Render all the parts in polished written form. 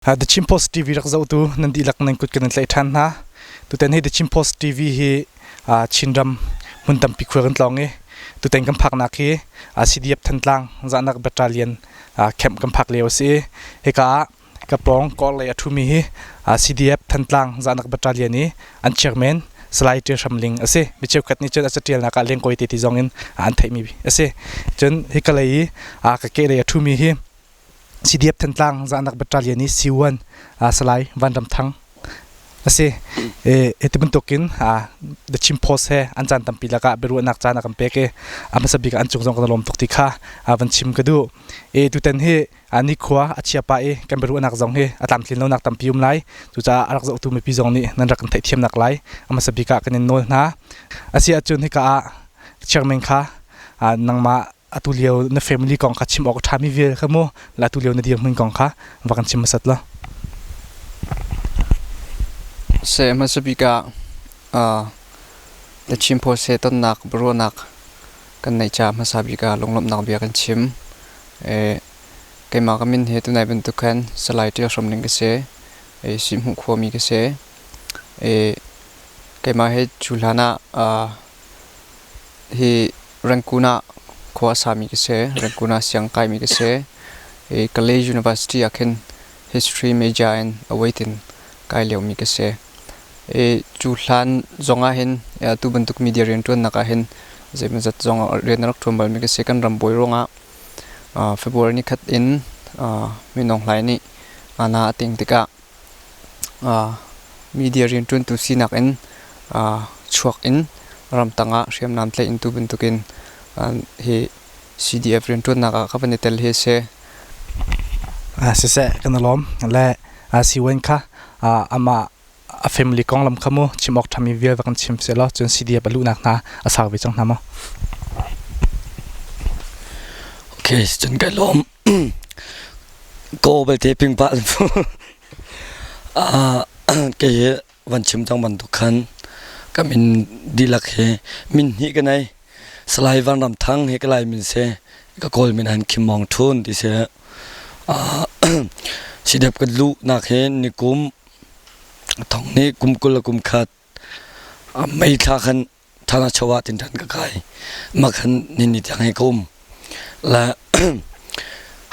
The Chin Post TV rak zohtu nan dihlak nan kut kan in tlaih ṭhan hna. Tutan hi The Chin Post TV hi Chinram hmun tampi khual kan tlawng i tutan kan phaknak hi CDF Thantlang Zahnak Battalion camp kan phak lio a si i hika ah ka pawng kawr lei a ṭhumi hi CDF Thantlang Zahnak Battalion i an chairman Salai Ṭil Hram Ling a si. Mi cheukhat nih cun a caṭialnak ah lengkawi te ti zong in an theihmi a si. Cun hika lei i ka kehlei a ṭhumi hi CDF Thantlang Zahnak Battalion i C1 Salai Van Ram Thang a si. Hiti bantukin The Chin Post he an caan tampi lakah biaruahnak caan a kan pek i a hmasa bik ah an cung zong kan i lawm tuk ti kha van chim ka duh. Tutan hi nikhua a chia pah i kan biaruahnak zong hi a tlamtlin lonak tampi um lai. Cucaah a rak zohtu mipi zong nih nan rak kan theihthiamnak lai a hmasa bik ah kan in nawl hna. A si ahcun hika ah chairman kha nangmah atu lio na family kong kha chim awk a ṭhami vial kha mu la atu lio na dirhmun kong kha va kan chim hmasat la. Se hmasa bik ah The Chin Post he tonnak biaruahnak kan neih caah hmasa bik ah lunglawmhnak bia kan chim. Keimah ka min he tunai bantuk khan Salai Ṭial Hram Ling ka si. Sihhmuh khuami ka si. Keimah he cu hlan ah Hi Rangoon ah khua a sami ka si. Rangoon ah siang kaimi ka si. Hi Kalay University ah khin history major in awaitin kai liomi ka si. Hi cu hlan zong ah hin tu bantuk media rianṭuannak ah hin zeimawzat zong rian a rak ṭuan balmi ka si. Kan ram bawi ruangah February nikhat in Min Aung Hlaing nih hna a ting tikah Media rianṭuantu sinak in chuak in ramtang ah hriamnam tlaih in tu bantukin hi CDF rianṭuannak ah ka van i tel hi a si. Siseh kan i lawm. Le Siwen kha amah a family konglam kha mu chim awk ṭhami vial va kan chim sehlaw cun CDF a luhnak hna a sau ve cang hna maw? Okay, cun kai lawm. Kaw belte pingpah kei hi van chim cang bantuk khan ka min dihlak hi min hnih ka nei. Salai Van Ram Thang hi ka Lai min si. Ka Kawl min han Khim Mawng Thun ti si. Sidep ka luhnak hi nikum thong nih kum 20 le kum khat mei thla khan thana chawa tin than ka kai makhan ni ni tiang he ka um la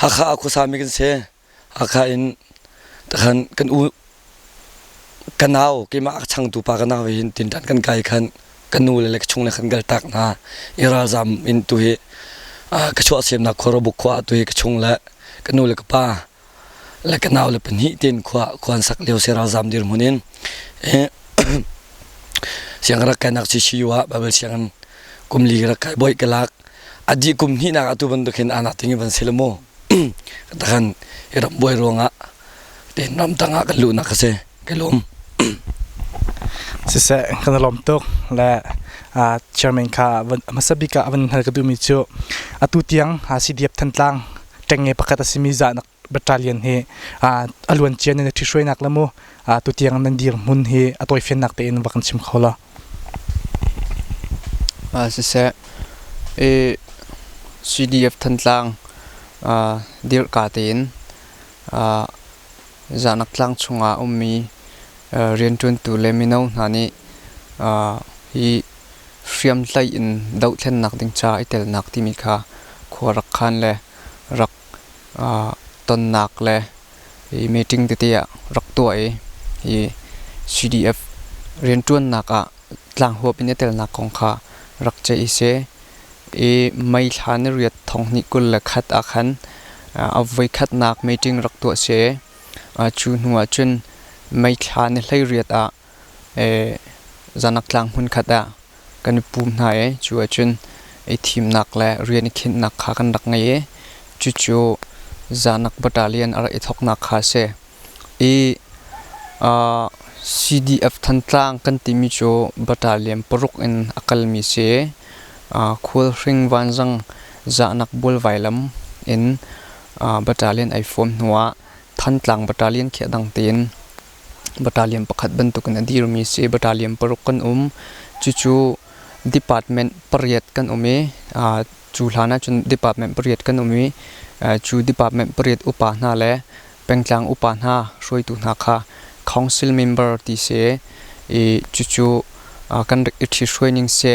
Hakha a khuasa mi kan si Hakha in takhan kan u ka nau keimah a changtu pa ka nau hin tin tan kan kai khan ka nu le le ka chung le khan gal tak na i ralzam in tu hi ka chuah semnak khuarobuk khua tu hi ka chung le ka nu le ka pa le ka nau le pahnih tin khua khuan sak lio si ralzam dirhmun in siang rak kai nak CCU ah Bible sianginn kum li rak kai boi ka lak adi kum hnih nak atu bantuk hin ana ting van si mu takhan i ram buai ruangah ten ram tangah kan lu nak ka si ka lum. Siseh, kan i lawm tuk le chairman kha hmasa bik ah van hal ka duhmi cu atu tiang CDF Thantlang ṭengnge pakhat a simi zahnak battalion hi a luancia nan i ṭhihruainak le mu atu tiang nan dirhmun hi a tawifiannak tein va kan chim kho law. Siseh, CDF Thantlang dirhka tein Zahnak tlang chungah a ummi rianṭuantu le mino hna nih hi hriamtlaih in dohthlennak ding ca i telnak timi kha khua rak khan le rak tonnak le hi meeting tete ah rak tuah i hi CDF rianṭuannak ah tlanghuap in i telnak kong kha rak ceih i si. I May thla ni riat thong hnih 21 ah khan a voikhatnak meeting rak tuah si. Cu hnu ah cun May thla ni 18 ah Zanaktlang hmunkhat ah kan i pum hna i cu ahcun i thimnak le rian i khinhnak kha kan rak ngei i cucu Zanak Battalion a rak i thawknak kha a si. I CDF Thantlang kan timi cu battalion paruk in a kalmi si. Khualhring Vanzang Zahnak Bualvailam in battalion ai fawm hnuah Thantlang battalion khi a dang tein battalion pakhat bantukin a dirmi si. Battalion paruk kan um. Cucu department pariat kan um i cu hlan ahcun department pariat kan um i cu department pariat upa hna le Pengtlang upa hna hruaitu hna kha council member ti si i cucu kan rak i ṭhithruai ning si.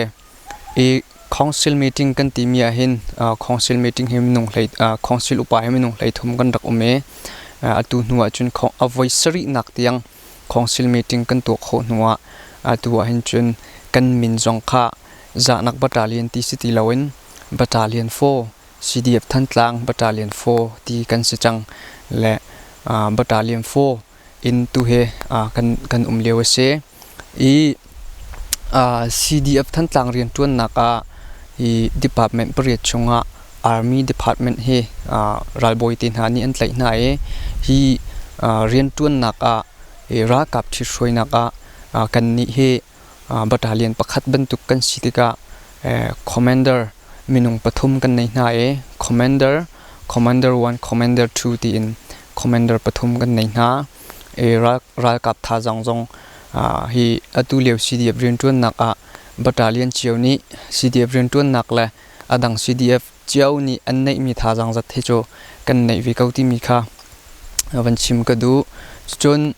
I council meeting kan timi ahhin council meeting hi minung hlei council upa hi minung 13 kan rak um i atu hnu ahcun a voi sarihnak tiang council meeting kan tuah khawh hnu ah atu ahhin cun kan min zong kha Zahnak Battalion ti si ti loin Battalion 4 CDF Thantlang Battalion 4 ti kan si cang le Battalion 4 in tu he kan um lio a si. I CDF Thantlang rianṭuannak ah hi department pariat chungah Army Department hi ralbawi te hna nih an tlaih hna i hi rianṭuannak ah ralkap ṭhithruainak ah kannih hi battalion pakhat bantuk kan si tikah commander minung pathum kan nei hna i commander, commander 1, commander 2 tiin commander pathum kan nei hna. I ralkap thazaang zong hi atu lio CDF rianṭuannak ah battalion cio nih CDF rianṭuannak le a dang CDF cio nih an neihmi thazaang zat hi cu kan neih ve ko timi kha van chim ka duh. Cun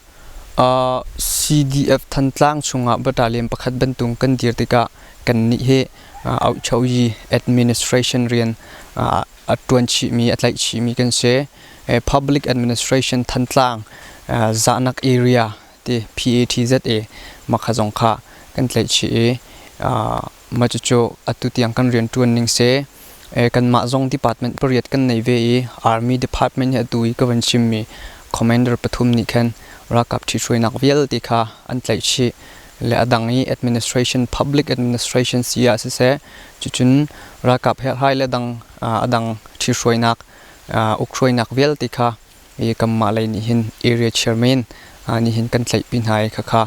CDF Thantlang chungah battalion pakhat bantuk kan dir tikah kannih hi Auhchoyi administration rian a ṭuan chihmi, a tlaih chihmi kan si. Public Administration Thantlang Zahnak Area ti PATZA makha zong kha kan tlaih chih i mah cucu atu tiang kan rianṭuan ning si. Kanmah zong department pariat kan nei ve i Army department hi atu i ka van chimmi commander pathum nih khan ralkap ṭhithruainak vialte kha an tlaih chih. Le a dang i administration public administration si ah siseh cucun ralkap herhhai le dang a dang ṭhithruainak ukhruainak vialte kha i kanmah lei nih hin area chairman nih hin kan tlaihpi hna i khakha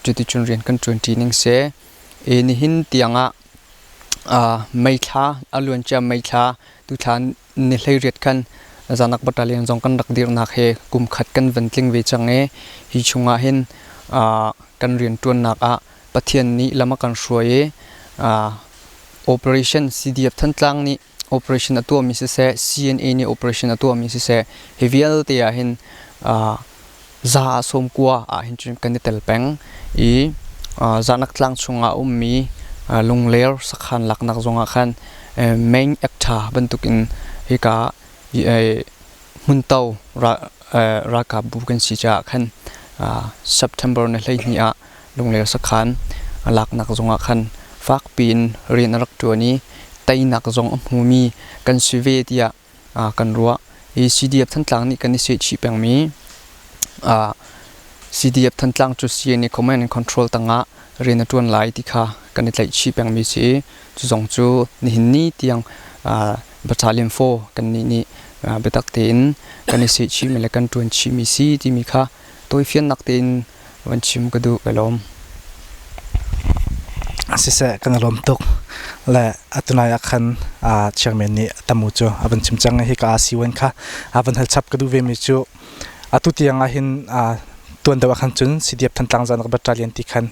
cuticun rian kan ṭuanṭi ning si. I nihin tiangah May thla a luancia May thla tuthla ni 18 khan Zanak Battalion zong kan rak dirnak he kum khat kan van tling ve cang i hi chungah hin kan rianṭuannak ah Pathian nih lam a kan hruai i Operation CDF Thantlang nih operation a tuahmi siseh CNA nih operation a tuahmi siseh hi vialte ah hin za ah 90 ah hin cun kan i tel peng i Zahnak tlang chungah a ummi Lungler sakhan laknak zongah khan main actor bantukin hika hmunto ralkap bu kan si caah khan September ni 12 ah Lungler sakhan laknak zongah khan fakpi in rian a rak ṭuan i teinak zong a hmumi kan si ve tiah kan ruah. Hi CDF Thantlang nih kan i sehchih pengmi CDF Thantlang cu CNA Command and Control tangah rian a ṭuan lai ti kha kan i tlaihchih pengmi si i cu zong cu nihin ni tiang Battalion 4 kannih nih biatak tein kan i sehchihmi le kan ṭuan chihmi si timi kha tawifiannak tein van chim ka duh ka lawm. Siseh kan i lawm tuk le atunai ah khan chairman nih tamu cu a van chim cang i hika C1 kha a van hal chap ka duh ve mi cu atu tiang ah hin tuan deuh ah khan cun CDF Thantlang Zanak Battalion ti khan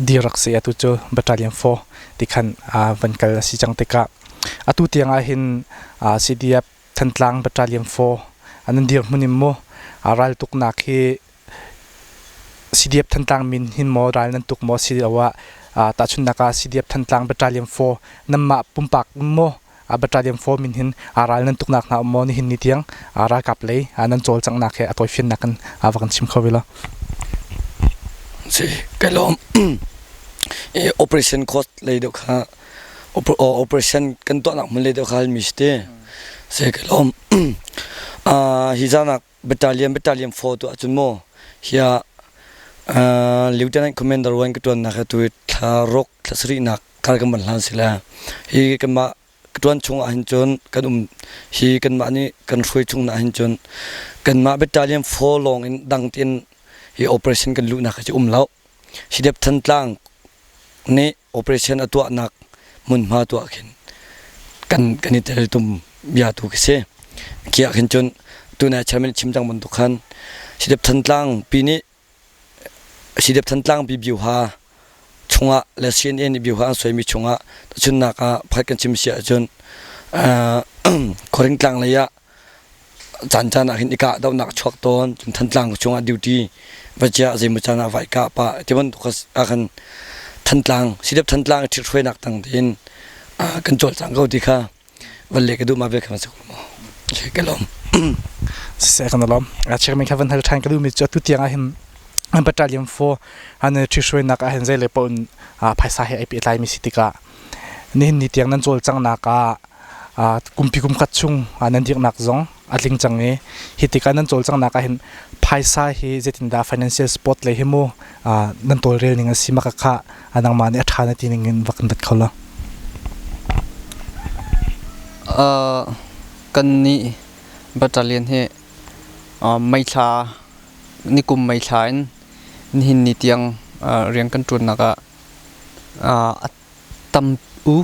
dir rak si atu cu Battalion 4 ti khan van kal a si cang tikah atu tiang ah hin CDF Thantlang Battalion 4 an dir hmun in mu raltuknak hi CDF Thantlang min hin maw ral nan tuk maw asiloah tahchunhnak ah CDF Thantlang Battalion 4 nanmah pumpak maw Battalion 4 min hin ral nan tuknak hna um maw nihin ni tiang ralkap lei nan cawlcanghnak he a tawifiannak in va kan chim kho ve law. Si kai lawm. Operation cost lei deuh kha operation kan tuahnak hmun lei deuh kha mi si te. Si kai lawm. Hi zanak Battalion Battalion 4 tu ahcun maw hiah Lieutenant Commander wan ka ṭuannak hi tu thla ruk thla sarihnak kar kan van hlan si le hi kanmah ka ṭuan chung ah hin cun kan um hi kanmah nih kan hruai chung na hin cun kanmah Battalion 4 lawng in dang tein hi operation kan luhnak hi cu um lo Sidep Thantlang nih operation a tuahnak hmunhma tuah khin kan kan i teltum bia tu khi si. Khi ah khin cun tunai chairman chim cang bantuk khan Sidep Thantlang pi nih Sidep Thantlang pi biuha chungah le CNA nih biuha an suaimi chungah tahchunhnak ah pakhat kan chim si ahcun Khuaring tlang lei ah. Caan caan ah hin i kahdohnak a chuak tawn. Cun Thantlang chungah duty va ciah zeimaw caan ah vai kah pah ti bantuk ah khan Thantlang CDF Thantlang i ṭhithruainak tang tein kan cawlcang ko ti kha van le ka duh ma vel kha si ko maw. Ka lawm. Siseh kan lawm. Chiang kha van hal ṭhan ka duhmi cu atu tiang ah hin an battalion 4 an ṭhithruainak ah hin zei le paoh in phaisa he ai pehtlai mi si tikah nihin ni tiang nan cawlcanghnak ah kumpi kum khat chung nan dirhnak zong a tling cang i hi tikah nan cawlcanghnak ah hin phaisa hi zeitindah financial support lei hi mu nan tawlrel ning a si maka kha nangmah nih a ṭha na ti ning in va kan dat kho lo. Kan nih battalion hi meithla nikum meithla in nihin ni tiang rian kan ṭuannak ah A tam u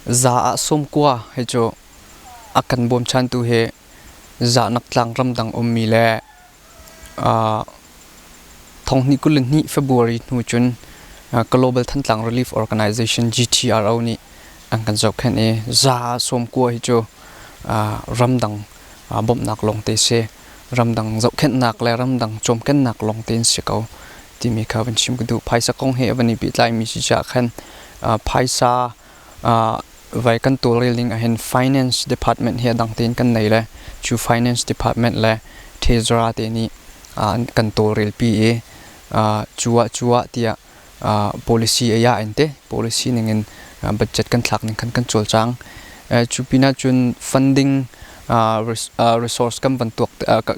za ah 90 hi cu a kan bawmchantu hi zahnak tlang ramdang ummi le 2022 February hnu cun Global Thantlang Relief Organization GTRO nih an kan zohkhenh i za ah 90 hi cu ramdang bawmhnak lawngte si. Ramdang zohkhenhnak le ramdang cawmkennak lawngte in si ko. Timi kha van chim ka duh. Phaisa kong he van i pehtlaimi si caah khan phaisa vai kan tawlrel ning ahhin finance department hi a dang tein kan nei le cu finance department le treasurer te nih an kan tawlrel pi i cu ah cu ah tiah policy a ya in te policy ning in budget kan thlak ning khan kan cawlcang. Cu pinah cun funding resource kan van tuak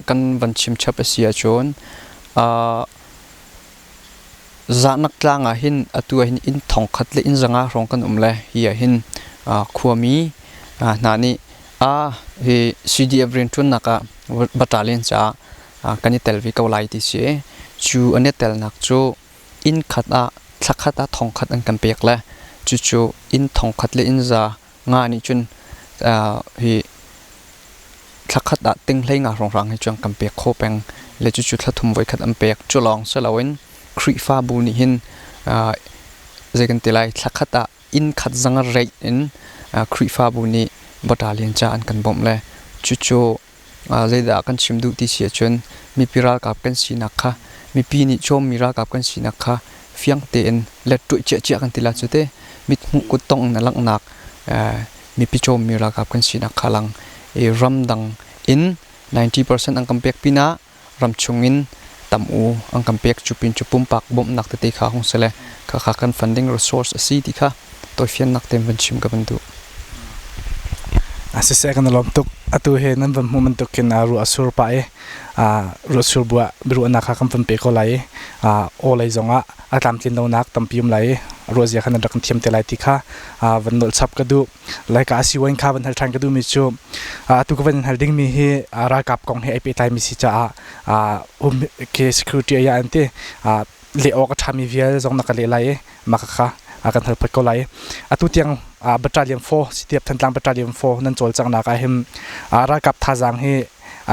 kan van chim chap a si ahcun Zahnak tlang ah hin atu ah hin inn thongkhat le inn zanga hrawng kan um le hi ah hin khuami hna nih hi CDF rianṭuannak ah battalion caah kan i tel ve ko lai ti si. Cu an i telnak cu inn khat ah thla khat ah thongkhat an kan pek le cucu inn thongkhat le inn za nga nih cun hi thla khat ah ting hlei nga hrawnghrang hi cu an kan pek kho peng le cucu thla thum voi khat an pek. Cu lawng si loin Khrihfabu nih hin zei kan ti lai thla khat ah inn khat zang reih in Khrihfabu nih battalion ca an kan bawmh le cucu Zeidah kan chim duh ti si ahcun mipi ralkap kan sinak kha mipi nih cawmmi ralkap kan sinak kha fiang tein let ṭuih ciahciah kan ti la cu te mithmuh kuttongh in a langhnak mipi cawmmi ralkap kan sinak kha lang i ramdang in 90% an kan pek pinah ramchung in tam u an kan pek cu pin cu pumpak bawmhnak tete kha hung si le khakha kan funding resource a si ti kha tawifiannak tein van chim ka van duh. Siseh kan i lawm tuk. Atu he nan van hmuh bantuk khin ruah a sur pah i ruah sur bu ah biaruahnak kha kan van pe ko lai i aw lei zong ah a tlamtlin lonak tampi um lai i ruah zia kha nan rak kan thiam te lai ti kha van nolh chap ka duh. Laika a siwain kha van hal ṭhan ka duhmi cu atu ka van in hal dingmi hi ralkap kong he ai pehtlaimi si caah um ke security ai an ti leh awk a ṭhami vial zong na ka leh lai i mah kha kan hal phot ko lai. Atu tiang battalion 4 CTF Thantlang battalion 4 nan cawlcanghnak ah hin ralkap thazaang hi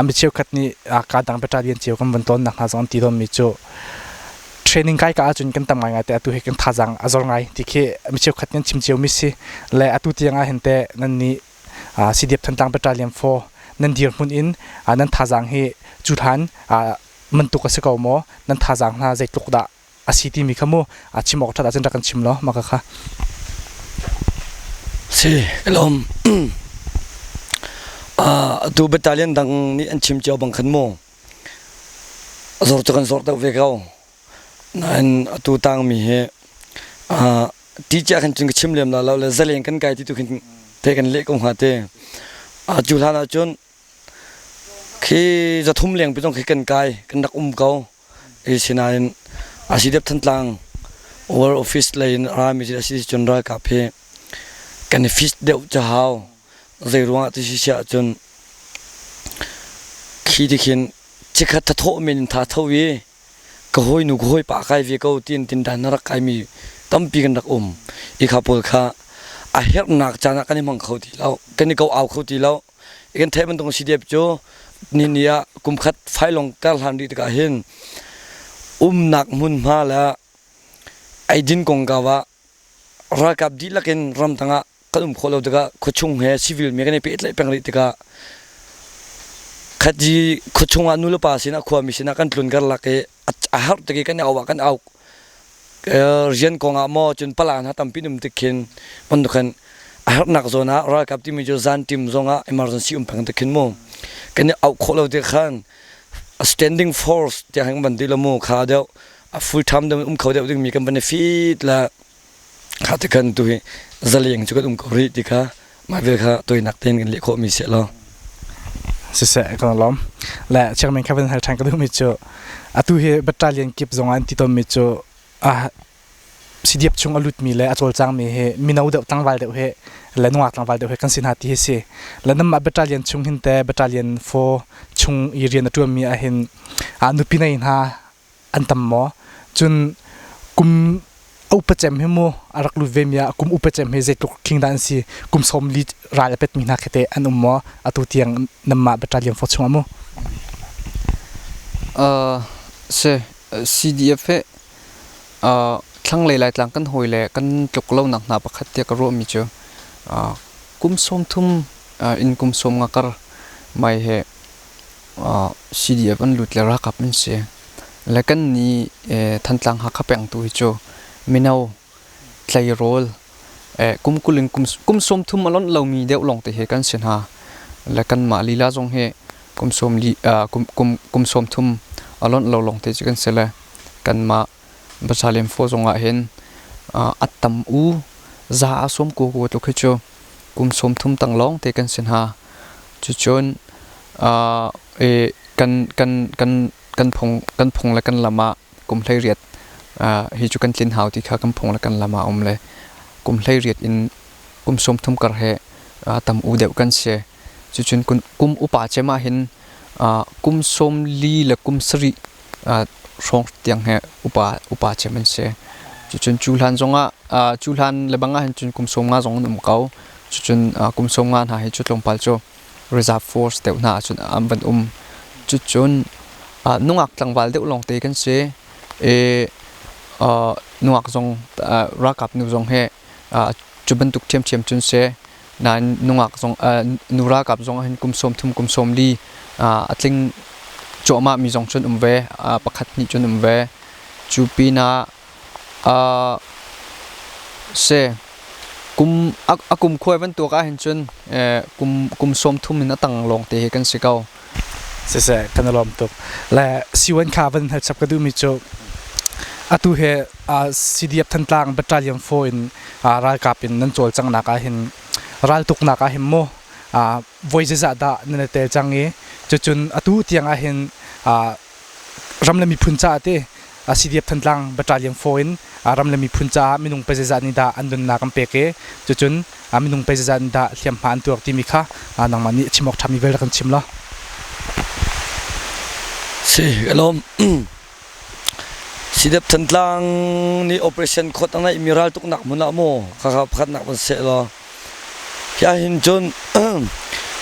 mi cheukhat nih ka dang battalion cio kan van tlawnnak hna zong an ti tawnmi cu training kai ka ahcun kan tam ngaingai te atu hi kan thazaang a zor ngai ti khi mi cheukhat nih an chim cio mi si le atu tiang ah hin teh nan nih CDF Thantlang battalion 4 nan dirhmun in nan thazaang hi cu hlan mantuk a si ko maw nan thazaang hna zeitluk dah a si timi kha mu a chim awk ṭhat ahcun rak kan chim law mah kha. Si ka lawm. Atu battalion dang nih an chim cio bang khan mu zor cu kan zor deuh ve ko. Nain atu tangmi hi ti cia khan cun ka chim lem la lo le zaleng kan kai ti tu khin te kan leh ko hnga te. Cu hlan ahcun khi zathum leng pi zong khi kan kai kan rak um ko. Sinain ACDF Thantlang World Office lei in rami a si cun ralkap hi kan i fit deuh cu hau. Zei ruangah ti si siah cun khi ti khin chikkhat thathawh men in tha tho i ka hawinu ka hawipa kai ve ko tiin tindan na rak kaimi tampi kan rak um. I kha pawl kha a herhnak caan ah kan i hmang kho ti lo, kan i ko au kho ti lo. Kan theih bantuk CDF cu nini ah kumkhat fai lawng kar hlan rih tikah hin umnak hmunhma le eidin kongkau ah ralkap dihlak in ramdang ah kan um khawh lo tikah khuachung he civil mi kan i pehtlaih peng rih tikah. Khat i khuachung ah nulepa sinah khuami sinah kan tlun karlak i a har tuk i kan i au ah kan au. Rian kong ah maw cun pala hna tampi um tik khin bantuk khan a herhnak zawn ah ralkap timi cu zantim zong ah emergency um peng tik khin mu kan i auh khawh lo tik khan standing force tiah kan van ti lo mu kha deuh a full time deuh um kho deuh dingmi kan van i fit la kha ti khan tu hi zaleng cu kan um ko rih ti kha mah vel kha toinak tein kan leh khawh mi si lo. Siseh kan lawm. Le chairman kha van hal ṭhan ka duhmi cu atu hi battalion kip zong ah an ti tawnmi cu CDF chung a lutmi le a cawlcangmi hi mino deuh tlangval deuh hi le nungak tlangval deuh hi kan si hna ti hi si. Le nanmah battalion chung hin te battalion 4 chung i rian a ṭuanmi ahhin nupi nei hna an tam maw? Cun kum a upa cem hi mu a rak lut vemi ah kum upa cem hi zeitluk king dah an si? Kum 40 ral a petmi hna khi teh an um maw? Atu tiang nanmah battalion force chungah mu? Si, CDF hi thlanglei Laitlang kan hawi le kan tluk lonak hna pakhat tiah ka ruahmi cu kum 30 in kum 50 kar mai he CDF an lut le ralkap an si. Le kan nih Thantlang Hakha peng tu hi cu mino tleirawl kum 20 in kum 30 a lonh lomi deuh lawngte hi kan si hna. Le kanmah lila zong hi kum kum 30 a lonh lo lawngte cu kan si le kanmah Basalem Faw zong ah hin a tam u za a sawm ko ko tluk hi cu kum 30 tang lawngte kan si hna. Cucun kan phung le kan lam ah kum 18 hi cu kan tlin hau ti kha kan phung le kan lam ah a um le kum 18 in kum 30 kar he tam u deuh kan si. Cucun kum upa cem ah hin kum 40 le kum 7 hrawng tiang he upa cem an si. Cucun cu hlan zongah cu hlan le bang ah hin cun kum 50 zong an um ko. Cucun kum 50 hna hi cu tlawmpal cu reserve force deuh hna ahcun an van um. Cucun nungak tlangval deuh lawngte kan si. I nungak zong ralkap nu zong hi cu bantuk ṭhiamṭhiam cun si. Nain nungak zong nu ralkap zong ahhin kum 30 kum 40 a tling cuahmah mi zong cun um ve. Pakhat hnih cun um ve. Cu pinah Si. Kum a kumkhuai bantuk ahhin cun kum 30 in a tang lawngte hi kan si ko. Siseh, kan i lawm tuk. Le siwan kha van hal chap ka duhmi cu atu he CDF Thantlang Battalion 4 in ralkap in nan cawlcanghnak ahhin raltuknak ahhin mu voi zeizah dah nan i tel cang i cucun atu tiang ahhin ram le miphun caah ti CDF Thantlang Battalion 4 in ram le miphun caah minung pazizah nih dah an nunnak an pek i cucun minung pazizah nih dah hliamhma an tuar timi kha nangmah nih chim awk ṭhami vel kan chim la. Si, ka lawm. CDF Thantlang nih operation khot a ngeihmi raltuknak hmun ah maw khakha pakhatnak van seh law hi hin cun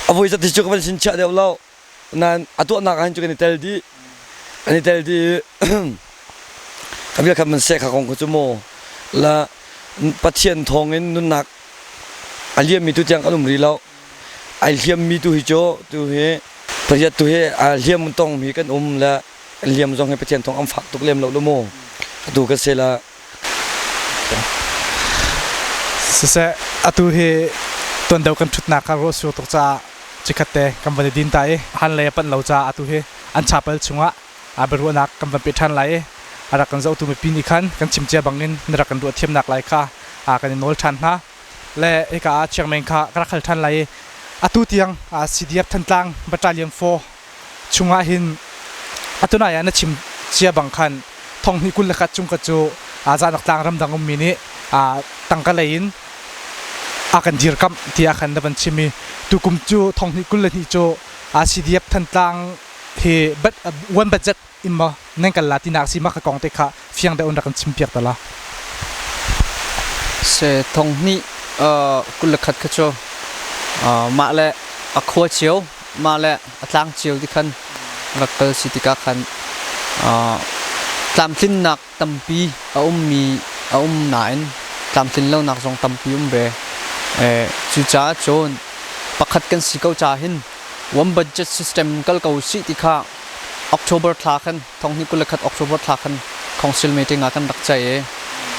a voi zat hi cu ka van sin chiah deuh lo. Nain a tuahnak ah hin cu kan i tel dih. Kan i tel dih i ka bia kha man seh kha kong kha cu maw la Pathian thawngin nunnak a liammi tu tiang kan um rih lo. Ai hliammi tu hi cu tu hi pariat tu hi a hliam tongmi kan um le kan liam zong hi Pathian thawng an fak tuk lem lo lo mu. Atu ka se la. Siseh, atu hi tuan deuh kan ṭhutnak kha ruah sur tuk caah Chikkhat te kan van i din ta i han lei a panh lo caah atu hi an chapel chungah biaruahnak kan van peh ṭhan lai i a rak kan zohtu mipi nih khan kan chim cia bangin na rak kan ruah thiamnak lai kha kan i nawl ṭhan hna. Le hika ah Chiangmai kha ka rak hal ṭhan lai i atu tiang CDF Thantlang Battalion 4 chungah hin atunai ah na chim cia bang khan 2021 chung ka cu zanak tlang ramdang ummi nih tangka lei in a kan dirkamh tiah khan na van chim i tukum cu 2022 cu CDF Thantlang hi one budget in maw nan kal la tinak si ma ka kong te kha fiang deuh in rak kan chim piak ta la. Se 2021 kha cu mah le a khua cio mah le a tlang cio ti khan rak kal si tikah khan tlamtlinnak tampi a ummi a um nain tlamtlin lonak zong tampi um ve. Cucaah cun pakhat kan si ko ca hin One budget system in kal ko sih ti kha October thla khan thonghnih 21 October thla khan council meeting ah kan rak ceih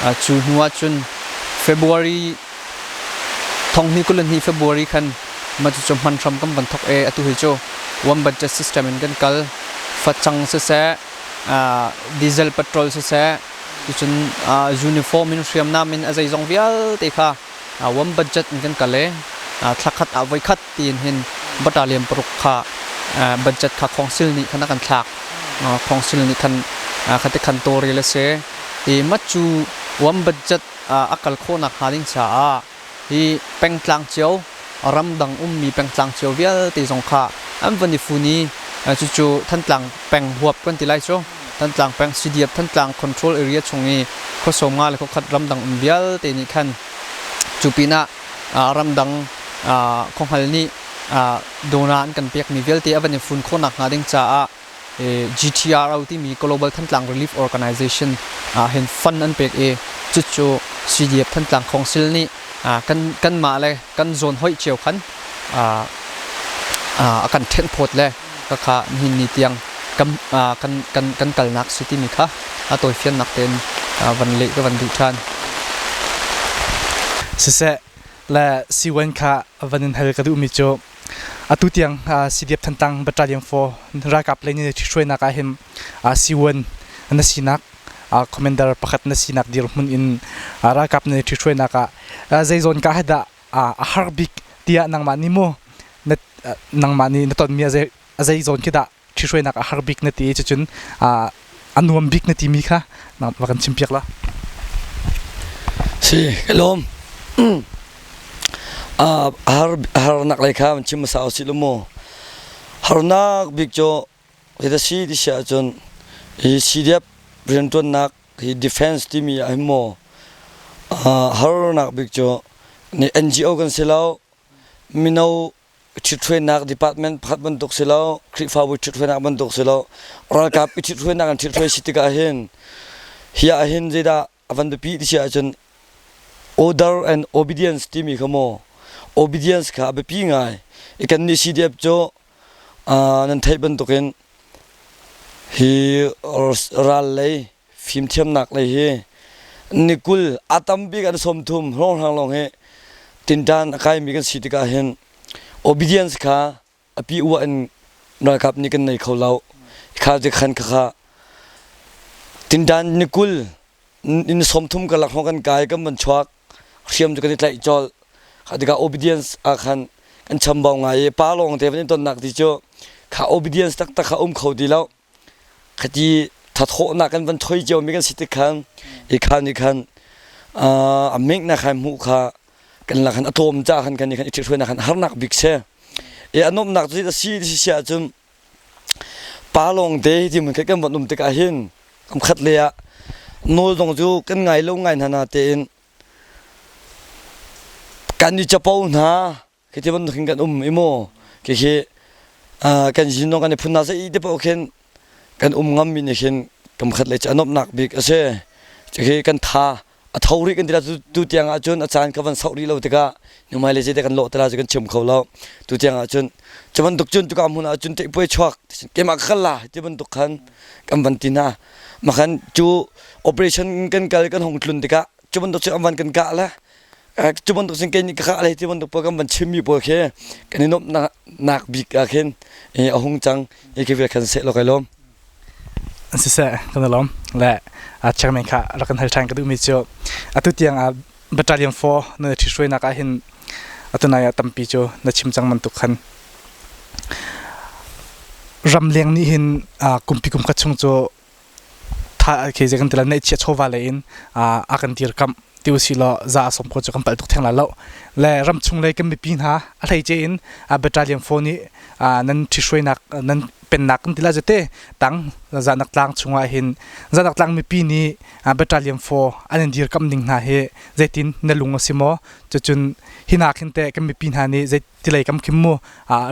i cu hnu ah cun February thonghnih 22 February khan mah cucu hman hram kan van thawk i atu hi cu one budget system in kan kal. Facang siseh, diesel petrol siseh, cucun uniform in hriamnam in a zeizong vialte kha one budget in kan kal i thlakhat ah voikhat tiin hin battalion paruk kha budget kha council nih khan a kan thlak. Council nih khan khati khan tawlrel a si. I mah cu one budget a kal khawhnak hnga ding caah hi pengtlang cio ramdang ummi pengtlang cio vialte zong kha an van i fun i cucu Thantlang peng huap kan ti lai cu. Thantlang peng CDF Thantlang Control Area chung i khuasawm nga le khuakhat ramdang um vialte nih khan cu pinah ramdang khuahngal nih dona an kan pekmi vialte a van i fun khawhnak hnga ding caah GTRO timi Global Thantlang Relief Organization hin fund an pek i cucu CDF Thantlang Council nih kan kanmah le kan zawn hoih cio khan a kan ṭhenhphawt le khakha nihin ni tiang kan kan kan kan kalnak si timi kha a tawifiannak tein van leh ka van duh ṭhan. Siseh le siwan kha van in hal ka duhmi cu atu tiang CDF Thantlang Battalion 4 ralkap lei nih ṭhithruainak ah hin siwan na sinak commander pakhat na sinak dirhmun in ralkap na ṭhithruainak ah zeizawn ka dah a har bik tiah nangmah nih mu nangmah nih na tonmi a zei zawn khi dah ṭhithruainak a har bik na ti cucun a nuam bik na timi kha va kan chimpiak la. Si, ka lawm. Harnak lei kha chim hmasa usih law mu. Harnak bik cu hi si ti si ahcun hi CDF rianṭuannak hi defense timi ah hin maw harnak bik cu NGO kan si lo mino ṭhithruainak department pakhat bantuk si lo Khrihfabu ṭhithruainak bantuk si lo ralkap i ṭhithruainak an ṭhithruai si tikah hin hi ah hin zeidah a van biapi ti si ahcun order and obedience timi kha maw obedience kha a biapi ngai i kannih CDF cu nan theih bantukin hi ral lei fimthiamnak lei hi ni 20 a tam bik an 30 hrawnghrang lawng hi tinṭan a kaimi kan si tikah hin obedience kha a pi uah in ralkap nih kan nei kho lo. Kha ti khan kha tinṭan ni 20 in 30 karlak hrawng kan kai kan van chuak hriam cu kan i tlaih colh. Kha tikah obedience ah khan kan chambau ngai i pa lawng te van i tonnak ti cu kha obedience taktak kha um kho ti lo. Khati thathawhnak kan van thoi cio mi kan si tik khan i khan nih khan a mengnak khan hmuh kha kan lak khan a tlawm ca khan kan nih khan i ṭhithruainak khan harnak bik si. I a nuamhnak cu a si ti si ahcun pa lawng te ti mun kan van um tikah hin kam khat le ah nawl zong cu kan ngai lo ngai hna na tein kan i capo hna. Khi ti bantuk hin kan um i maw khi kan yin kan i phun hna zei te paoh khin kan um ngam mi nih khin kam khat le cu a nuamhnak bik a si. Khi kan tha a tho rih kan ti la tu tiang ah cun a caan ka van sauh rih lo tikah hnuhmai le zeite kan lawh te la cu kan chim kho lo. Tu tiang ah cun cu bantuk cun tuka hmun ah cun teihpuai chuak keimah ka kal la ti bantuk khan kan van ti hna. Makhan cu operation kan kal kan hong tlun tikah cu bantuk cu an van kan kah le Cu bantuk cun kei nih ka kah le ti bantuk pawl kan van chimmi pawl khi kan i nuamhnak bik ah khin a hung cang i khi vial khan seh law kai lawm. Siseh kan i lawm le chairman kha rak kan hal ṭhan ka duhmi cu atu tiang ah battalion 4 na ṭhithruainak ah hin atu nai ah tampi cu na chim cang bantuk khan ramleng nih hin kumpi kum khat chung cu khi zei kan ti lai neihchiah chawva lei in a kan dirkamh ti usih law za a sawm ko cu kan palh tuk theng lai lo le ramchung lei kan mipi hna a hleice in battalion 4 nih nan ṭhihruainak nan pennak kan ti lai te tang zanak tlang chungah hin zanak tlang mipi nih battalion 4 an in dirkamh ning hna hi zeitin na lung a si maw cucun hi nak hin teh kan mipi hna nih zei tilei kam khim mu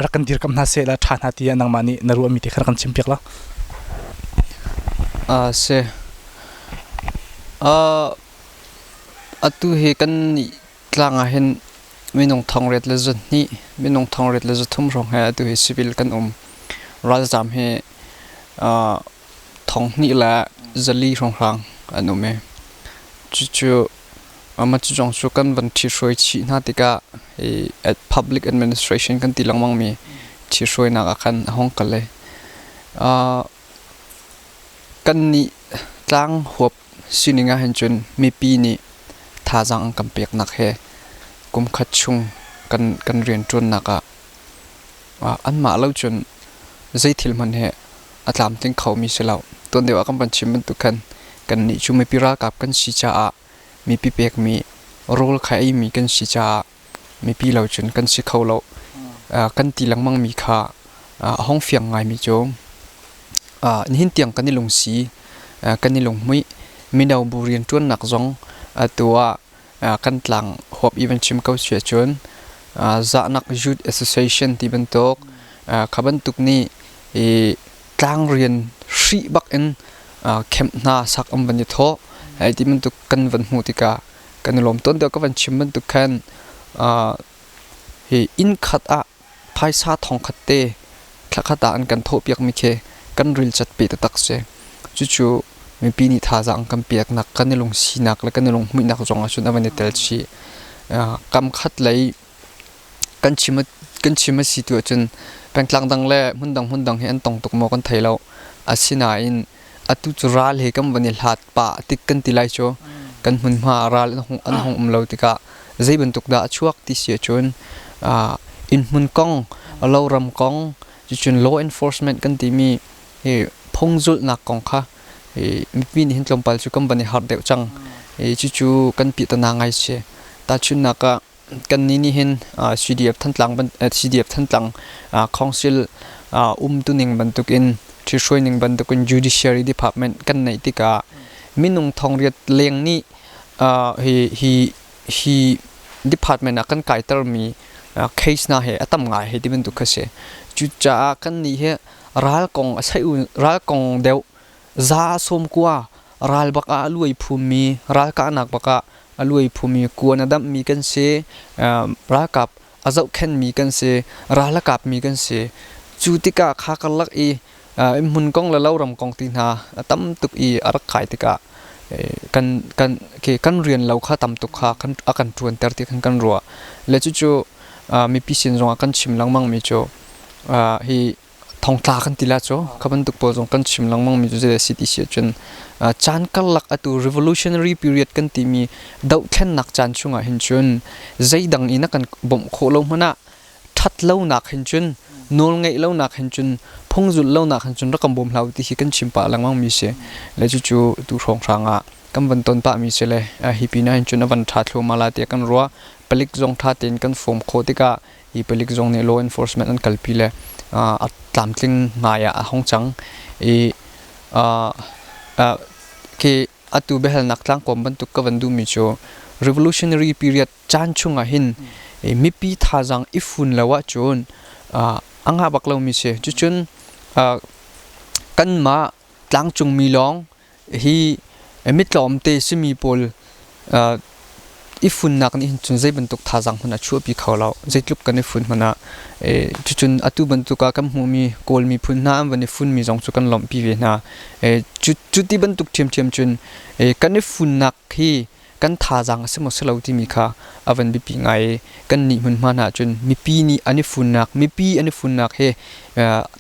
rak kan dirkamh hna seh la ṭha hna tiah nangmah nih na ruahmi te kha rak kan chimpiak la. Si. Atu hi kan tlang ah hin Minung thongriat le zahnih, minung thongriat le zathum hrawng he atu hi civil kan um. Ralzaam hi 2000 le 400 hrawnghrang an um i cucu mah cu zong cu kan van ṭhithruai chih hna tikah hi public administration kan ti lengmang mi ṭhithruainak ah khan a hung kal i kannih tlang huap sining ah hin cun mipi nih thazaang an kan peknak he kum khat chung kan rianṭuannak ah anmah lo cun zei thil hmanh hi a tlamtling khomi si lo. Tuan deuh ah kan van chim bantuk khan kannih cu mipi ralkap kan si caah mipi pekmi rawl kha eimi kan si caah mipi lo cun kan si kho lo. Kan ti lengmangmi kha a hung fiang ngaimi cu nihin tiang kan i lungsi, kan i lunghmuih. Mino bu rianṭuannak zong atu ah kan tlang huap i van chim ko si ahcun Zahnak Youth Association ti bantuk kha bantuk nih i tlangrian hrih bak in camp hna sak an van i thawh. Hei ti bantuk kan van hmuh tikah kan i lawm tawn deuh. Ka van chim bantuk khan hi inn khat ah phaisa thongkhat te thlakhat ah an kan thawhpiakmi khi kan rilcat pe taktak si. Cucu mipi nih thazaang kan peknak, kan i lungsinak le kan i lunghmuihnak zong ah cun a van i tel chih. Kam khat lei kan chim kan chim a si tu ahcun pengtlang dang le hmundang hmundang hi an tong tuk maw kan thei lo. Asinain atu cu ral he kan van i hlat pah tik kan ti lai cu kan hmunhma ral an hung um lo tikah zei bantuk dah a chuak ti si ahcun innhmun kong loram kong cucun law enforcement kan timi hi phungzulhnak kong kha mipi nih hin tlawmpal cu kan van i harh deuh cang. Cucu kan pihtana ngai si. Tahchunhnak ah kannih nih hin CDF Thantlang CDF Thantlang Council umtuning bantukin ṭhithruaining bantukin Judiciary Department kan neih tikah minung thongriat leng nih hi hi hi department ah kan kaitermi case hna hi a tam ngai hei ti bantuk kha si. Cucaah kannih hi ral kong a ral kong deuh za 90 ral bak ah a luai phummi ralkahnak bak ah a luai phumi kuan a damhmi kan si, ralkap a zohkhenhmi kan si, ral a kapmi kan si. Cu tikah kha karlak i hmun kong le loram kong ti hna a tam tuk i a rak kai tikah kan kan kan rian lo kha tam tuk kha a kan ṭuanter ti khan kan ruah. Le cucu mipi sin zongah kan chim lengmang mi cu hi thongtla kan ti la cu kha bantuk pawl zong kan chim lengmang mi cu zei si ti si ahcun caan karlak atu revolutionary period kan timi dohthlennak caan chungah hin cun zeidang in a kan bawmh khawh lo hmanh ah ṭhat lonak hin cun nawl ngeih lonak hin cun phungzulh lonak hin cun rak kan bawm hlah u ti hi kan chim pah lengmang mi si. Le cucu tu hrawnghrang ah kan van ton pah mi si. Le hi pinah hin cun a van ṭha thluahmah la tiah kan ruah. Palik zong ṭha tein kan fawm khawh tikah hi palik zong nih law enforcement an kalpi le a tlamtling ngai ah a hung cang i khi atu biahalnak tlangkawm bantuk ka van duhmi cu revolutionary period caan chungah hin mipi thazaang i fun lo ahcun a ngah bak lomi si. Cucun kanmah tlangcungmi lawng hi mitlawmte simi pawl i funnak nih hin cun zei bantuk thazaang hmanh a chuahpi kho lo. Zeitluk kan i fun hmanh ah cucun atu bantuk ah kan hmuhmi Kawl miphun hna an van i funmi zong cu kan lawmhpi ve hna. Cu ti bantuk ṭhiamṭhiam cun kan i funnak hi kan thazaang a si maw si lo timi kha a van biapi ngai i kan nih hmunhma hna ahcun mipi nih an i funnak mipi an i funnak he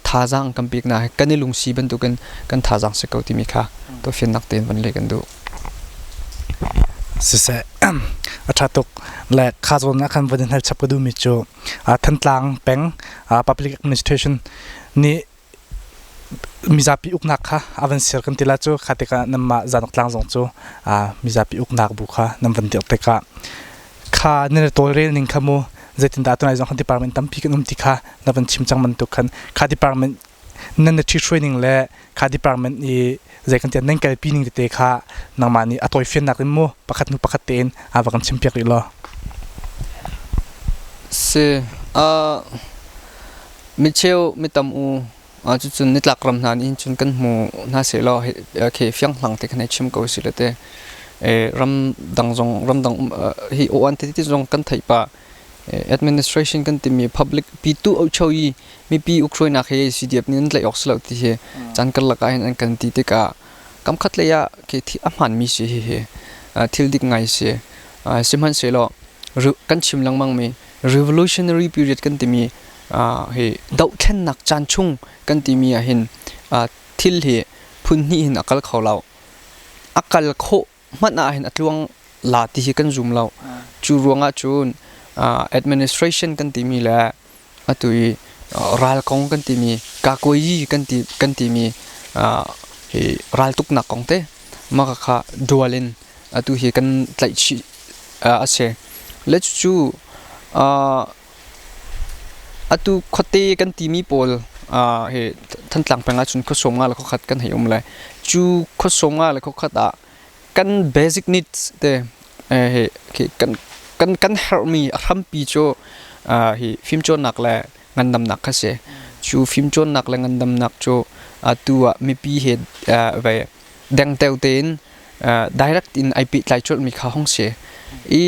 thazaang kan peknak he kan i lungsi bantukin kan thazaang si ko timi kha tuahfiannak tein van leh kan duh. Siseh, a ṭha tuk. Le kha zawn ah khan van in hal chap ka duhmi cu Thantlang peng Public Administration nih mizapi uknak kha a van ser kan ti la cu kha tikah nanmah Zanok tlang zong cu mizapi uknak bu kha nan van dirh tikah kha nan i tawlrel ning kha mu zeitindah tunai zong khan department tampi kan um ti kha na van chim cang bantuk khan kha department nan na ṭhithruai ning le kha department i zei kan tiah nan kalpi ning tete kha nangmah nih a tawifiannak in mu pakhat hnu pakhat tein a va kan chimpiak rih law. Si micheu mitam u cucun nitlak ram hna nih cun kan hmu hna sehlaw khi fianghlang te khan hei chim ko sile te ram dang zong ramdang hi aw-an tete zong kan theih pah. Administration kan timi public pitu ochoyi mipi ukhruainak he CDF nih an tlaih awk si lo ti hi caan karlak ah hin an kan ti tikah kamkhat lei ah khi a hmaanmi si hihi thil dik ngai si. Sihmanhsehlaw kan chim lengmang mi revolutionary period kan timi hi dohthlennak caan chung kan timi ah hin thil hi phun hnih hin a kal kho lo. A kal khawh hmanh ah hin a tluang la ti hi kan zum lo. Cu ruangah cun administration kan timi le atu i ral kong kan timi kakuayi kan ti kan timi hi raltuknak kong te mah kha dual in atu hi kan tlaih chih a si. Le cucu atu khuate kan timi pawl hi Thantlang peng ahcun khuasawm nga le khuakhat kan hei um lai. Cu khuasawm nga le khuakhat ah kan basic needs te hi kan kan kan herhmi a hrampi cu hi fimcawnnak le ngandamnak kha si. Cu fimcawnnak le ngandamnak cu atu ah mipi he ve dengteo tein direct in ai pehtlai colhmi kha hong si. I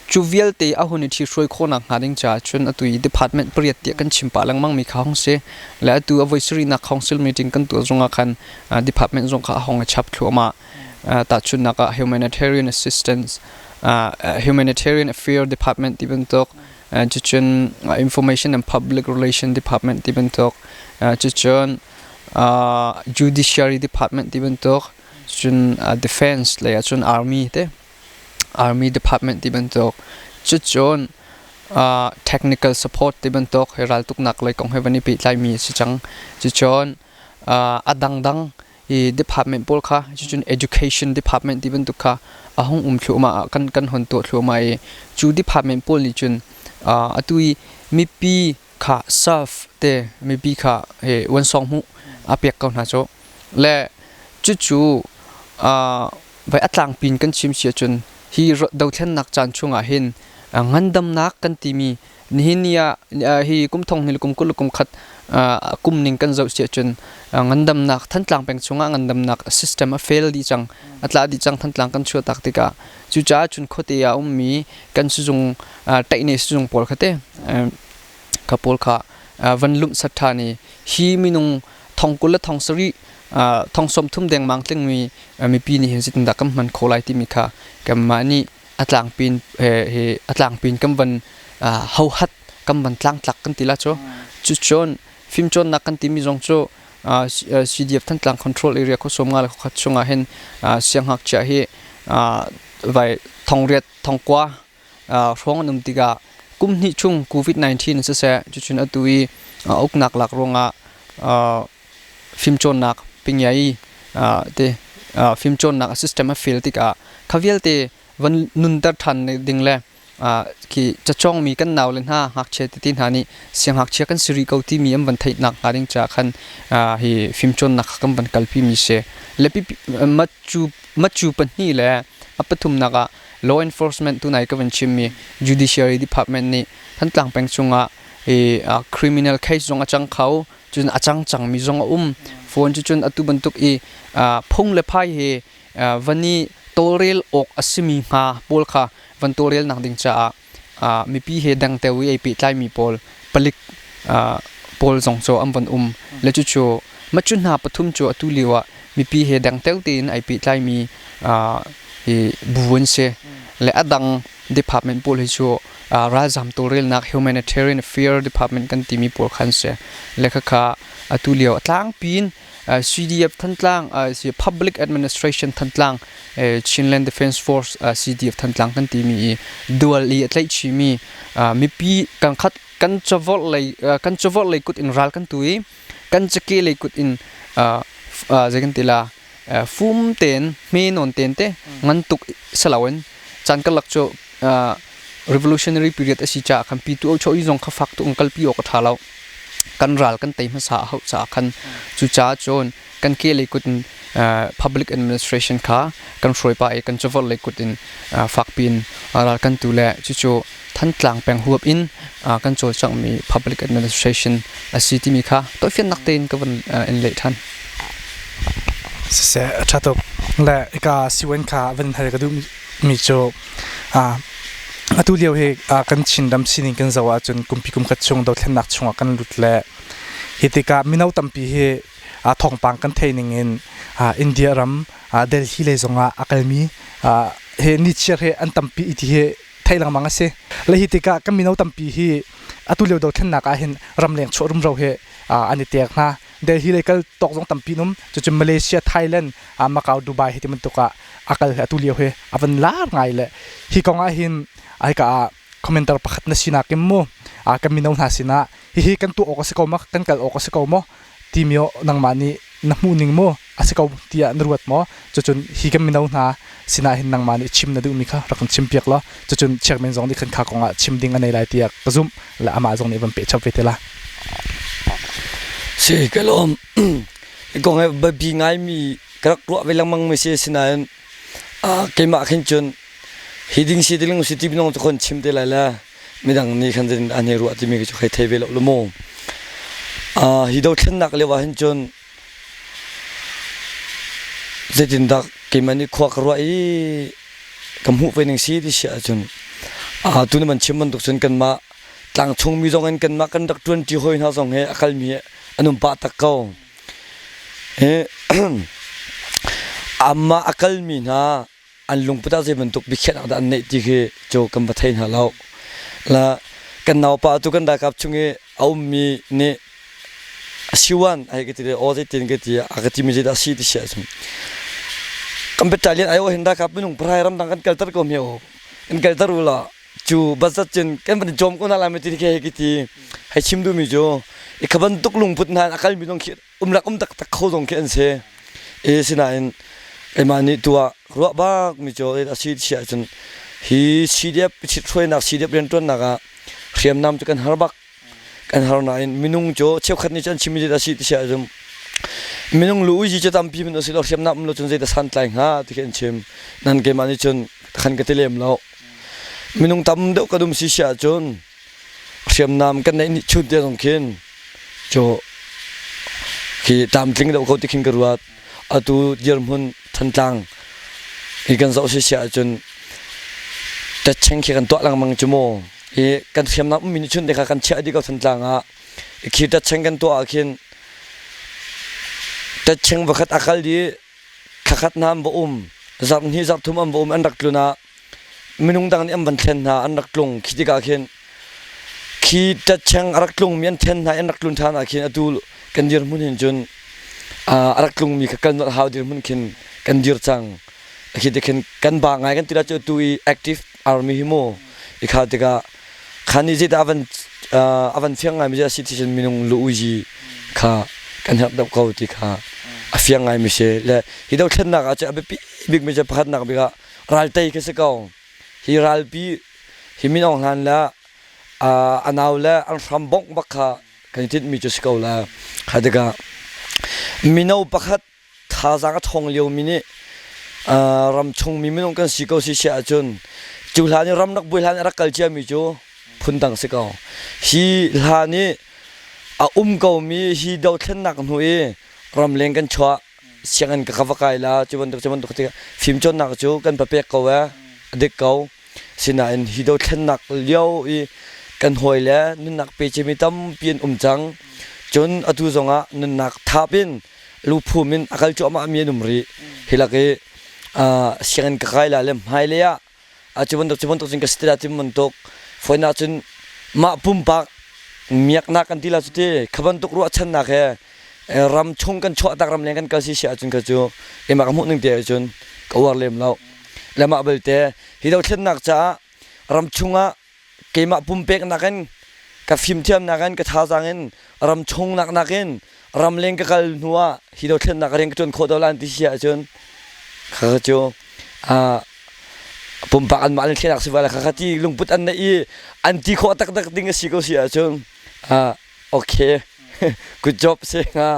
Cu vialte a hun i ṭhithruai khawhnak hnga ding caah cun atu i department pariat tiah kan chim pah lengmangmi kha hung si. Le atu a voi sarihnak council meeting kan tuah zongah khan department zong kha a hung i chap thluahmah. Tahchunhnak ah humanitarian assistance, humanitarian affair department ti bantuk, cucun information and public relation department ti bantuk, cucun judiciary department ti bantuk, cun defense lei ahcun army te. Army department ti bantuk cucun technical support ti bantuk hi raltuknak lei kong he van i pehtlaimi a si cang. Cucun a dangdang i department pawl kha cucun education department ti bantuk kha a hung um thluahmah ah kan kan hon tuah thluahmah i cu department pawl nih cun atu i mipi kha serve te mipi kha he uansawng hmuh a pek ko hna cu le cucu vai a tlangpi in kan chim si ahcun hi dothlennak caan chungah hin ngandamnak kan timi nihin ni ah hi kum thong hnih kum 20 kum khat kum ning kan zoh si ahcun ngandamnak Thantlang peng chungah ngandamnak system a fail dih cang a tla dih cang Thantlang kan chuah tak tikah cucaah cun khuate ah ummi kan sizung taihne sizung pawl kha te kha pawl kha van lumh sat ṭhan i hi minung thong 20 le thong sarih thong 30 dengmang tlingmi mipi nih hin zeitindah kan hman khawh lai timi kha kanmah nih a tlangpin he a tlangpin kan van hohat kan van tlangtlak kan ti la cu cucun fimcawnnak kan timi zong cu CDF Thantlang Control Area khuasawm nga le khuakhat chungah hin siangngakchia hi vai thongriat thongkua hrawng an um tikah kum hnih chung COVID-19 siseh cucun atu i uknak lak ruangah fimcawnnak pingyai te fimcawnnak system a fail tikah kha vialte van nunter ṭhan ding le khi cacawngmi kan naule hna ngakchia tete hna nih siangngakchia kan si rih ko timi an van theihnak hnga ding caah khan hi fimcawnnak kha kan van kalpi mi si. Le macu pahnih le a pathumnak ah law enforcement tunai ka van chimmi judiciary department nih Thantlang peng chungah hi criminal case zong a cang kho cun a cang cangmi zong a um phone cu cun atu bantuk i phung le phai he van i tawlrel awk a simi hnga pawl kha van tawlrelnak ding caah mipi he dengteo i ei pehtlaimi pawl palik pawl zong cu an van um le cucu macu hna pathum cu atu lio ah mipi he dengteo tein ai pehtlaimi hi bu an si le a dang department pawl hi cu ralzam tawlrelnak humanitarian affair department kan timi pawl khan si le khakha atu lio a tlangpi in CDF Thantlang Public Administration Thantlang Chinland Defense Force CDF Thantlang kan timi i dual i a tlaihchihmi mipi kan khat kan chawvorh lei kan chawvorh lei kut in ral kan tu i kan cake lei kut in zei kan ti la fum tein hme nawn tein te ngan tuk saloin caan karlak cu revolutionary period a si caah khan pi tu cho i zong kha fak tuk in kalpi awk a ṭha lo kan ral kan tei hmasa a hauh caah khan cucaah cun kan ke lei kut in public administration kha kan hruai pah i kan chawvar lei kut in fakpi in ral kan tu le cucu Thantlang peng huap in kan cawlcanghmi public administration a si timi kha tawifiannak tein ka van in leh ṭhan. Siseh a ṭha tuk. Le ika siwan kha van hal ka duh mi cu. Atu lio hi kan Chinram sining kan zoh ahcun kumpi kum khat chung dothlennak chungah kan lut le hi tikah mino tampi hi thawngpang kan theih ning in India ram Delhi lei zongah a kalmi he nichiar he an tampi ti hi theih lengmang a si. Le hi tikah kan mino tampi hi atu lio dothlennak ah hin ramleng chuah rumro hi an i tek hna. Delhi lei kal tawk zong tampi an um. Cucu Malaysia, Thailand, Macau, Dubai hi ti bantuk ah a kal atu lio hi a van lar ngai le hi kong ah hin hika ah commenter pakhat na sinak in mu kan mino hna sinah hihi kan tuah awk a si ko ma kan kal awk a si ko maw timi nangmah nih na hmuh ning mu a si ko tiah na ruat maw? Cucun hi kan mino hna sinah hin nangmah nih chim na duhmi kha rak kan chimpiak law cucun chairman zong nih khan kha kongah chim ding a nei lai tiah ka zumh le amah zong nih van peh chap ve te la. Si ka lawm. Hi kong he biapi ngaimi ka rak ruah ve lengmang mi si sinain keimah khin cun hi ding si tiling si ti minung cu kon chim te lai la midang nih khan zeitin an hei ruah timi cu hei thei ve lo lu mu. Hi dothlennak lio ah hin cun Zeitindah keimah nih khua ka ruah i ka hmuh ve ning si ti si ahcun tu na van chim bantuk cun kanmah tlangchungmi zong in kanmah kan rak ṭuanṭi hawi hna zong he a kalmi an um pah tak ko. Amah a kalmi hna an lungput ah zei bantuk biakhiahnak dah an neih ti khi cu kan va thei hna lo. La kan naupa tu kan ralkap chung i a ummi nih siwan ai ka ti le aw zeitin ka ti a ka timi zeidah si ti si ahcun kan battalion ai hin ralkap minung pahrai ramdang kan kalter ko mi o kan kalter u la cu bazat cun kan van cawm ko na lai ma ti khi ka ti hei chim duhmi cu i kha bantuk lungput hna a kalmi zong khi umlak um taktak kho zong khi an si e sinain keimah nih tuah ruah bak mi cu a si si ahcun hi CDF hruainak CDF rianṭuannak ah hriamnam cu kan har bak kan har nain minung cu cheukhat nih cun chim mi a si ti si ahcun minung lu uzi cu tampi min si lo hriamnam um lo cun zei dah santlai hnga ti khi an chim nan keimah nih cun khan ka ti lem lo minung tam deuh kan um si si ahcun hriamnam kan neih nih chun te zong khin cu khi tlamtling deuh ko ti khin ka ruat atu dirhmun Thantlang hi kan zoh si ahcun tatcheng khi kan tuah lengmang cu mu hi kan hriamnam ummi nih chun te kha kan chiah dih ko Thantlang ah khi tatcheng kan tuah ah khin tatcheng vakhat a kal di thlakhat hna an va um zarh hnih zarh thum an va um an rak tlun ah minung dang nih an van thlen hna an rak tlung khi tikah khin khi tatcheng a rak tlungmi an then hna an rak tlun ṭhan ah khin atu kan dirhmun hin cun a rak tlungmi kha kan hau dirhmun khin kan dir cang khi ti khin kan ba ngai kan ti la cu atu i active army hi mu i kha tikah khan nih zeidah avan avan fiang ngai mi si ti cun minung lu uji kha kan herh deuh ko ti kha a fiang ngai mi si le hi dothlennak ah cun a biapi bik mi cu pakhatnak bik ah raltei khi si ko. Hi ralpi hi Min Aung Hlaing le a nau le an hram bongh bak kha kan i tinhmi cu si ko la. Kha tikah mino pakhat thazaang a ṭhawng liomi nih ramchung mi minung kan si ko si si ahcun cu hlan i ram rak buai hlan i a rak kal ciami cu phundang si ko. Hi hlan i a um komi hi dothlennak hnu i ramleng kan chuah sianginn ka va kai la cu bantuk cu bantuk tikah fimcawnnak cu kan papek ko e a dik ko sinain hi dothlennak lio i kan hawi le nunnak pe cimi tampi an um cang cun atu zongah nunnak thap in luphum in a kal cuahmah mi an um rih hi lak i sianginn ka kai la le hmailei ah cu bantuk cu bantuk cun ka si ti la ti bantuk fawinak cun mah pumpak miaknak kan ti la cu ti kha bantuk ruahchannak he ram chung kan chuahtak ram leng kan kal si si ahcun kha cu keimah ka hmuh ning te ahcun ka uar lem lo le mah belte hi dothlennak caah ram chungah keimah pumpeknak in ka fimthiamnak in ka thazaang in ram chung nak nakin ramleng ka kal hnu ah hi dothlennak rian ka ṭuan khawh deuh lan ti si ahcun kha cu pumpak anmah an thlenak si va kha kha ti lungput an neih i an ti khawh taktak ding a si ko si ahcun okay good job si hnga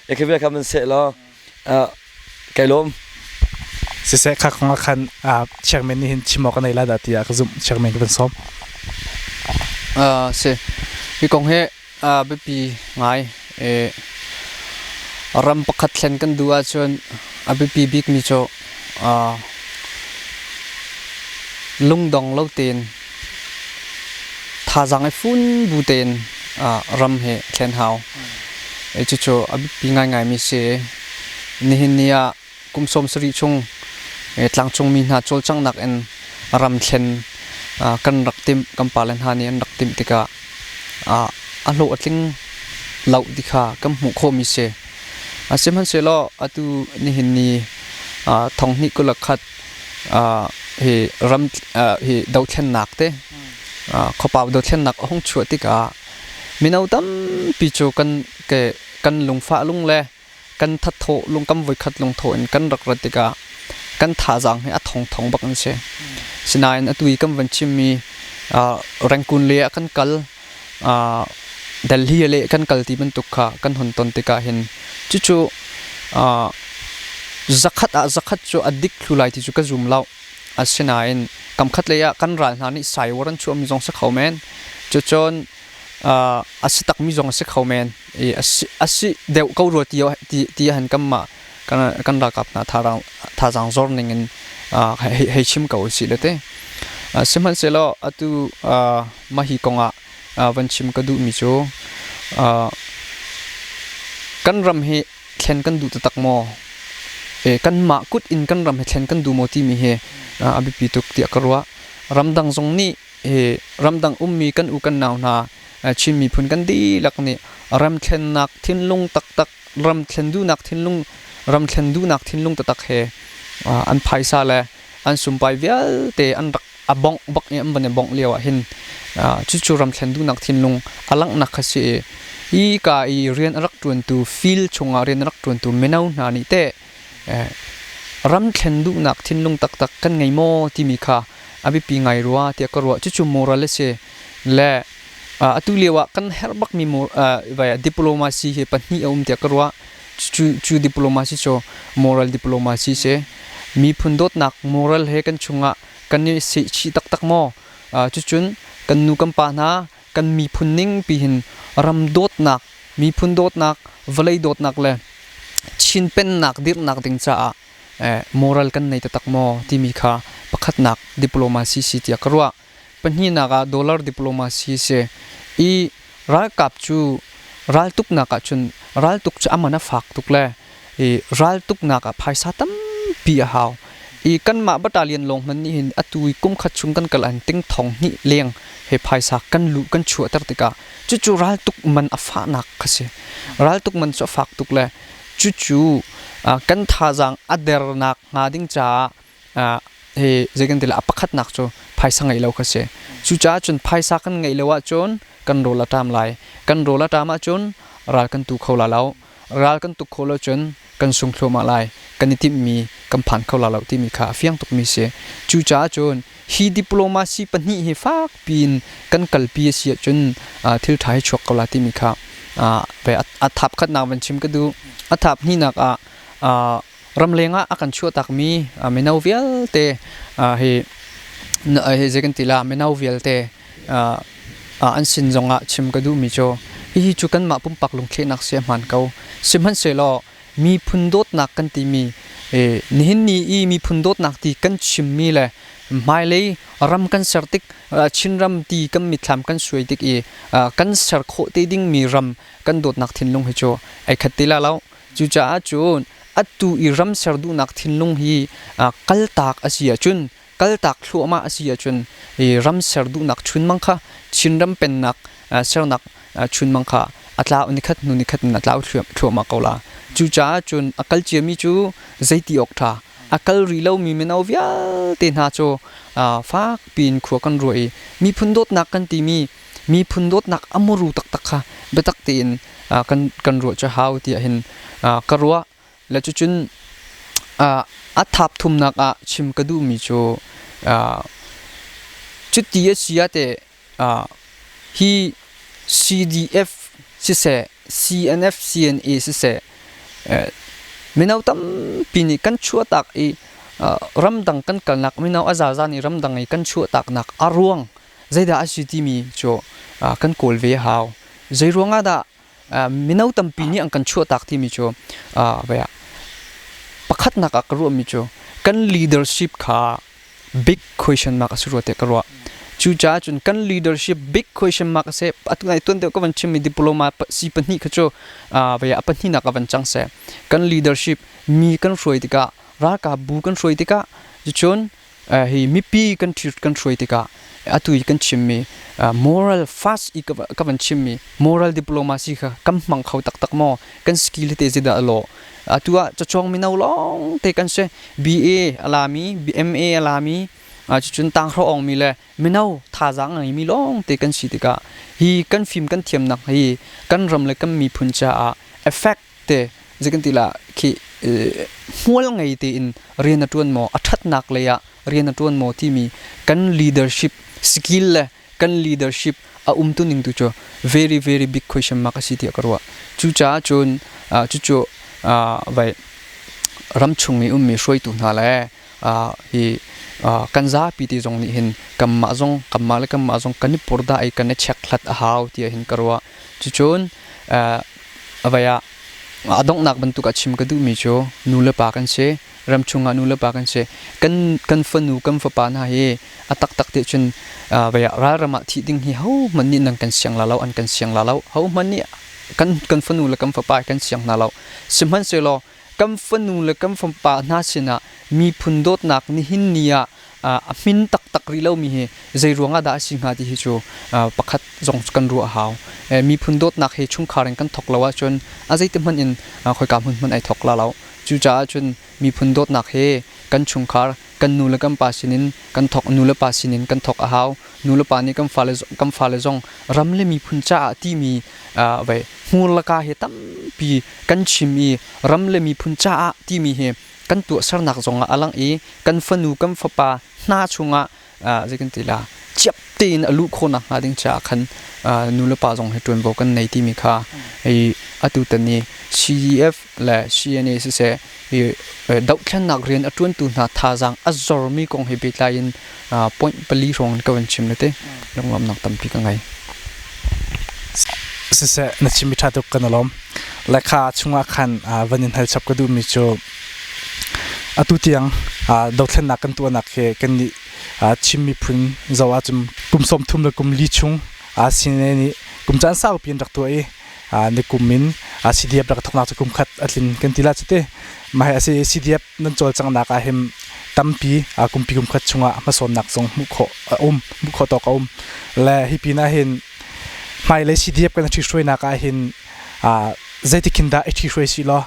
e kha bia kha man seh law kai lawm. Siseh kha kong ah khan chairman nih hin chim awk a nei lai dah tiah ka zumh. Chairman ka van sawm. Si. Hi kong hi biapi ngai. Ram pakhat thlen kan duh ahcun a biapi bikmi cu lungdong lo tein Thazaang i fun bu tein ram hi thlen hau. Cucu a biapi ngaingaimi si. Nihin ni ah kum 70 chung tlangcungmi hna cawlcanghnak in ram thlen kan rak timh, kan pale hna nih an rak timh tikah a hlawh a tling lo ti kha kan hmuh khawhmi si. Sihmanhsehlaw atu nihin ni thonghnih 21 hi ram hi dothlennak te khuapau dothlennak a hung chuah tikah mino tampi cu kan ke kan lungfah lung le kan thatthawh lung kan voikhat lungthawh in kan rak rat tikah kan thazaang hi a thongthong bak an si. Sinain atu i kan van chimmi Rangoon le ah kan kal Delhi le kan kal ti bantuk kha kan hun ton tikah hin cucu zakhat ah zakhat cu a dik thlu lai ti cu ka zum lo. Asinain kamkhat lei ah kan ral hna nih cyber an chuahmi zong si kho men. Cucun a si takmi zong a si kho men. I a si deuh ko rua ti ti han kanmah kan ralkap hna thazaang zor ning in hei chim ko usih le te. Sihmanhsehlaw atu mah hi kong ah van chim ka duhmi cu kan ram hi thlen kan duh taktak maw? Kanmah kut in kan ram hi thlen kan duh maw timi hi a biapi tuk tiah ka ruah. Ramdang zong nih ramdang ummi kan u kan nau hna Chin miphun kan dihlak nih ramthlennak thinlung taktak ramthlen duhnak thinlung ramthlen duhnak thinlung taktak he an phaisa le an sumpai vialte an rak a bongh bak i an van i bongh lio ah hin cucu ramthlen duhnak thinlung a langhnak kha si i hi ka i rian a rak ṭuantu field chungah rian a rak ṭuantu mino hna nih teh ramthlen duhnak thinlung taktak kan ngei maw timi kha a biapi ngai rua tiah ka ruah. Cucu moral a si. Le atu lio ah kan herh bakmi diplomacy hi pahnih a um tiah ka ruah. Cu diplomacy cu moral diplomacy si. Miphun dawtnak moral he kan chungah kan i sehchih taktak maw? Cucun kan nu kan pa hna kan miphun ning pi hin ram dawtnak, miphun dawtnak, vawlei dawtnak le Chin pennak dirhnak ding caah moral kan nei taktak maw timi kha pakhatnak diplomacy si tiah ka ruah. Pahnihnak ah dollar diplomacy si. I ralkap cu raltuknak ahcun raltuk cu a man a fak tuk le i raltuknak ah phaisa tampi a hau. I kanmah battalion lawng hmanh nih hin atu i kum khat chung kan kal ahhin ting thong hnih leng he phaisa kan luh kan chuahter tikah cucu raltuk man a fahnak kha si. Raltuk man cu a fak tuk le cucu kan thazaang a dernak hnga ding caah hi zei kan ti lai a pakhatnak cu phaisa ngeih lo kha si. Cucaah cun phaisa kan ngeih lo ahcun kan rawl a ṭam lai. Kan rawl a ṭam ahcun ral kan tu kho la lo. Ral kan tuk khawh lo cun kan sung thluahmah lai. Kan i timhmi kan phan kho la lo timi kha a fiang tukmi si. Cucaah cun hi diplomacy pahnih hi fak piin kan kalpi a si ahcun thil ṭha hi chuak ko la timi kha a thap khatnak van chim ka duh. A thap hnihnak ah ramleng ah a kan chuahtakmi mino vialte hi hi zei kan ti la mino vialte an sin zongah chim ka duhmi cu hihi cu kanmah pumpak lungthlehnak si a hmaan ko. Sihmanhsehlaw miphun dawtnak kan timi nihin ni i miphun dawtnak ti kan chimmi le hmailei ram kan ser tik Chinram ti kan mitthlam kan suai tik i kan ser khawh te dingmi ram kan dawtnak thinlung hi cu ai khat ti la lo. Cucaah cun atu i ram ser duhnak thinlung hi kaltak a si ahcun kaltak thluahmah a si ahcun i ram ser duhnak chunmang kha Chinram pennak sernak chunmang kha a tlau nikhat hnu nikhat in a tlau thluahmah ko la. Cucaah cun a kal ciami cu zeiti awk ṭha a kal rih lomi mino vialte hna cu fak piin khua kan ruah i miphun dawtnak kan timi miphun dawtnak a muru taktak kha biatak tein kan kan ruah cu hau tiah hin ka ruah. Le cucun a thap thumnak ah chim ka duhmi cu cuti a si ah teh hi CDF siseh CNF CNA siseh mino tampi nih kan chuahtak i ramdang kan kalnak mino a zaza nih ramdang i kan chuahtaknak a ruang zeidah a si timi cu kan kawl ve a hau. Zei ruangah dah mino tampi nih an kan chuahtak timi cu pakhatnak ah ka ruahmi cu kan leadership kha big question mark a si rua tiah ka ruah. Cu Cucaah cun kan leadership big question mark a si. Atu nai tuan deuh ka van chimmi diploma si pahnih kha cu vei a pahnihnak a van cang seh. Kan leadership mi kan hruai tikah, ralkap bu kan hruai tikah, cucun hi mipi kan kan hruai tikah atu i kan chimmi moral fast i ka van chimmi moral diplomacy kha kan hmang kho taktak maw? Kan skill te zeidah a lawh? Atu ah cacawng mino lawng te kan si. BA a lami, MA a lami, cucun tanghra awngmi le mino thazaang a ngeimi lawng te kan si tikah hi kan fim kan thiamnak hi kan ram le kan miphun caah effect te zei kan ti la khi hmual ngei tein rian a ṭuan maw, a ṭhatnak lei ah rian a ṭuan maw timi kan leadership skill le kan leadership a umtu ning tu cu very very big question mark a si tiah ka ruah. Cucaah cun cucu vai ramchung i ummi hruaitu hna le hi kan zapi te zong nih hin kanmah zong kanmah le kanmah zong kan i purdah i kan i check hlat a hau tiah hin ka ruah. Cucun vai ah a donghnak bantuk ah chim ka duhmi cu nu le pa kan si, ramchung ah nu le pa kan si. Kan kan fanu kan fapa hna hi a taktak te cun vai ah ralram ah thih ding hi hohmanh nih nan kan siang la lo, an kan siang la lo, hohmanh nih kan kan fanu le kan fapa kan siang hna lo. Sihmanhsehlaw kan fanu le kan fapa hna sinah miphun dawtnak nihin ni ah a hmin taktak rih lomi hi zei ruangah dah a si hnga ti hi cu pakhat zong kan ruah a hau. Miphun dawtnak hi chungkhar in kan thawk lo ahcun a zeiti hmanh in khoika hmun hmanh ai thawk la lo. Cucaah cun miphun dawtnak hi kan chungkhar, kan nu le kan pa sinin kan thawk, nu le pa sinin kan thawk a hau. Nu le pa nih kan fale zong ram le miphun caah timi vai hmur le ka hi tampi kan chim i ram le miphun caah timi hi kan tuahsernak zongah a lang i kan fanu kan fapa hna chungah zei kan ti la ciap tein a luh khawh nakhnga ding caah khan nu le pa zong hi ṭuanvo kan nei timi kha hi atu tan ni CDF le CNA siseh hi dohthlennak rian a ṭuantu hna thazaang a zormi kong he pehtlai in point 4 hrawng in ka van chim le te lunglawmhnak tampi ka ngei. Siseh na chimmi ṭha tuk kan i lawm. Lekha chungah khan van in hal chap ka duhmi cu atu tiang dothlennak kan tuahnak hi kannih Chin miphun zoh ahcun kum 30 le kum 4 chung CNA nih kum caan saupi an rak tuah i ni kum in CDF rak thawknak cu kum khat a tlin kan ti la cu te. Mah hi a si. CDF nan cawlcanghnak ah hin tampi kumpi kum khat chungah hmasawnnak zong hmuh khawh a um, hmuh khawh tawk a um. Le hi pin ah hin hmailei CDF kan ṭhihruainak ah hin zeitik hin dah i ṭhihruai sih law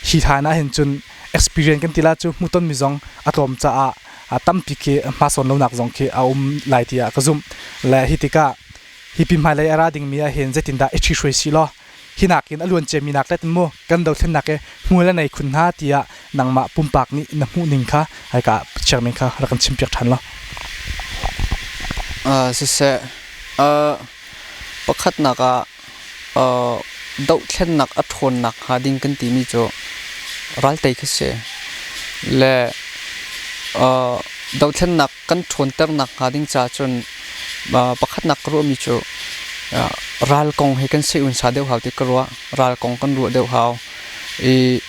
hi hlan ah hin cun experience kan ti la cu hmuhtonmi zong a tlawm caah tampi khi hmasawn lonak zong khi a um lai tiah ka zumh. Le hi tikah hi pi hmailei a ra dingmi ah hin zeitindah i ṭhihruai sih law hi nakin a luan ciami nak let mu kan dothlennak i hmual a nei khun hna tiah nangmah pumpak nih na hmuh ning kha haika chairman kha rak kan chimpiak ṭhan law. Siseh, pakhatnak ah dohthlennak a ṭhawnnak hnga ding kan timi cu raltei khi si. Le dohthlennak kan ṭhawnternak hnga ding caah cun pakhatnak ka ruahmi cu ral kong he kan seh unsa deuh hau ti ka ruah. Ral kong kan ruah deuh hau. I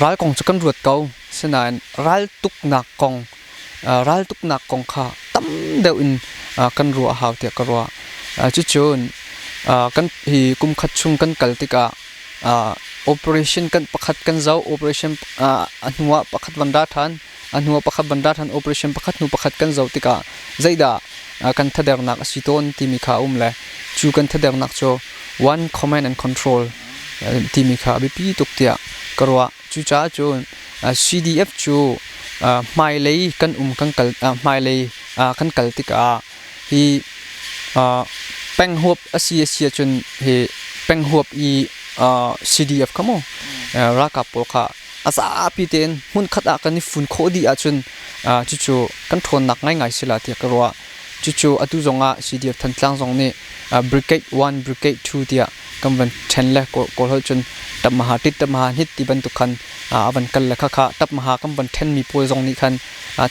ral kong cu kan ruat ko. Sinain raltuknak kong raltuknak kong kha tam deuh in kan ruah hau tiah ka ruah. Cucun kan hi kum khat chung kan kal tikah operation kan pakhat kan zoh, operation a hnu ah pakhat van ra ṭhan, a hnu ah pakhat van ra ṭhan, operation pakhat hnu pakhat kan zoh tikah zeidah kan thadernak a si tawn timi kha a um le cu kan thadernak cu one command and control timi kha a biapi tuk tiah ka ruah. Cucaah cun CDF cu hmailei kan um kan kal hmailei kan kal tikah hi penghuap a si a si ahcun hi penghuap i CDF kha mu ralkap pawl kha a zapi tein hmunkhat ah kan i fun khawh dih ahcun cucu kan ṭhawnnak ngaingai si la tiah ka ruah. Cucu atu zongah CDF Thantlang zong nih Brigade 1, Brigade 2 tiah kan van ṭhen le Kawl holh cun tapmaha tit tapmaha hnit ti bantuk khan a van kal le khakha tapmaha kan van ṭhenmi pawl zong nih khan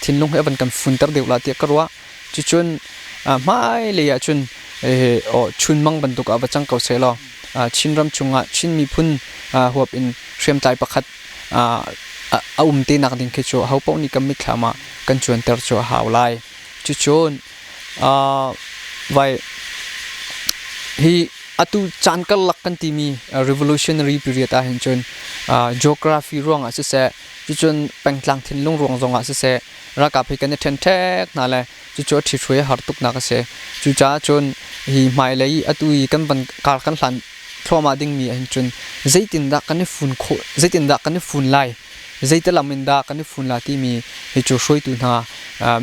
thinlung hi a van kan funter deuh la tiah ka ruah. Cucun hmailei ahcun chunmang bantuk ah va cang ko sehlaw Chinram chungah Chin miphun huap in hriamtlai pakhat a um te nak ding khi cu ahopaoh nih kan mitthlam ah kan cuanter cu a hau lai. Cucun Vai hi atu caan karlak kan timi revolutionary period ah hin cun geography ruangah siseh cucun pengtlang thinlung ruang zongah siseh ralkap hi kan i ṭhenṭhek hna le cucu a ṭhithruai a har tuknak a si. Cucaah cun hi hmailei i atu i kan van kar kan hlan thluahmah dingmi ah hin cun zeitindah kan i fun khawh zeitindah kan i fun lai zeiti lam in dah kan i fun la timi hi cu hruaitu hna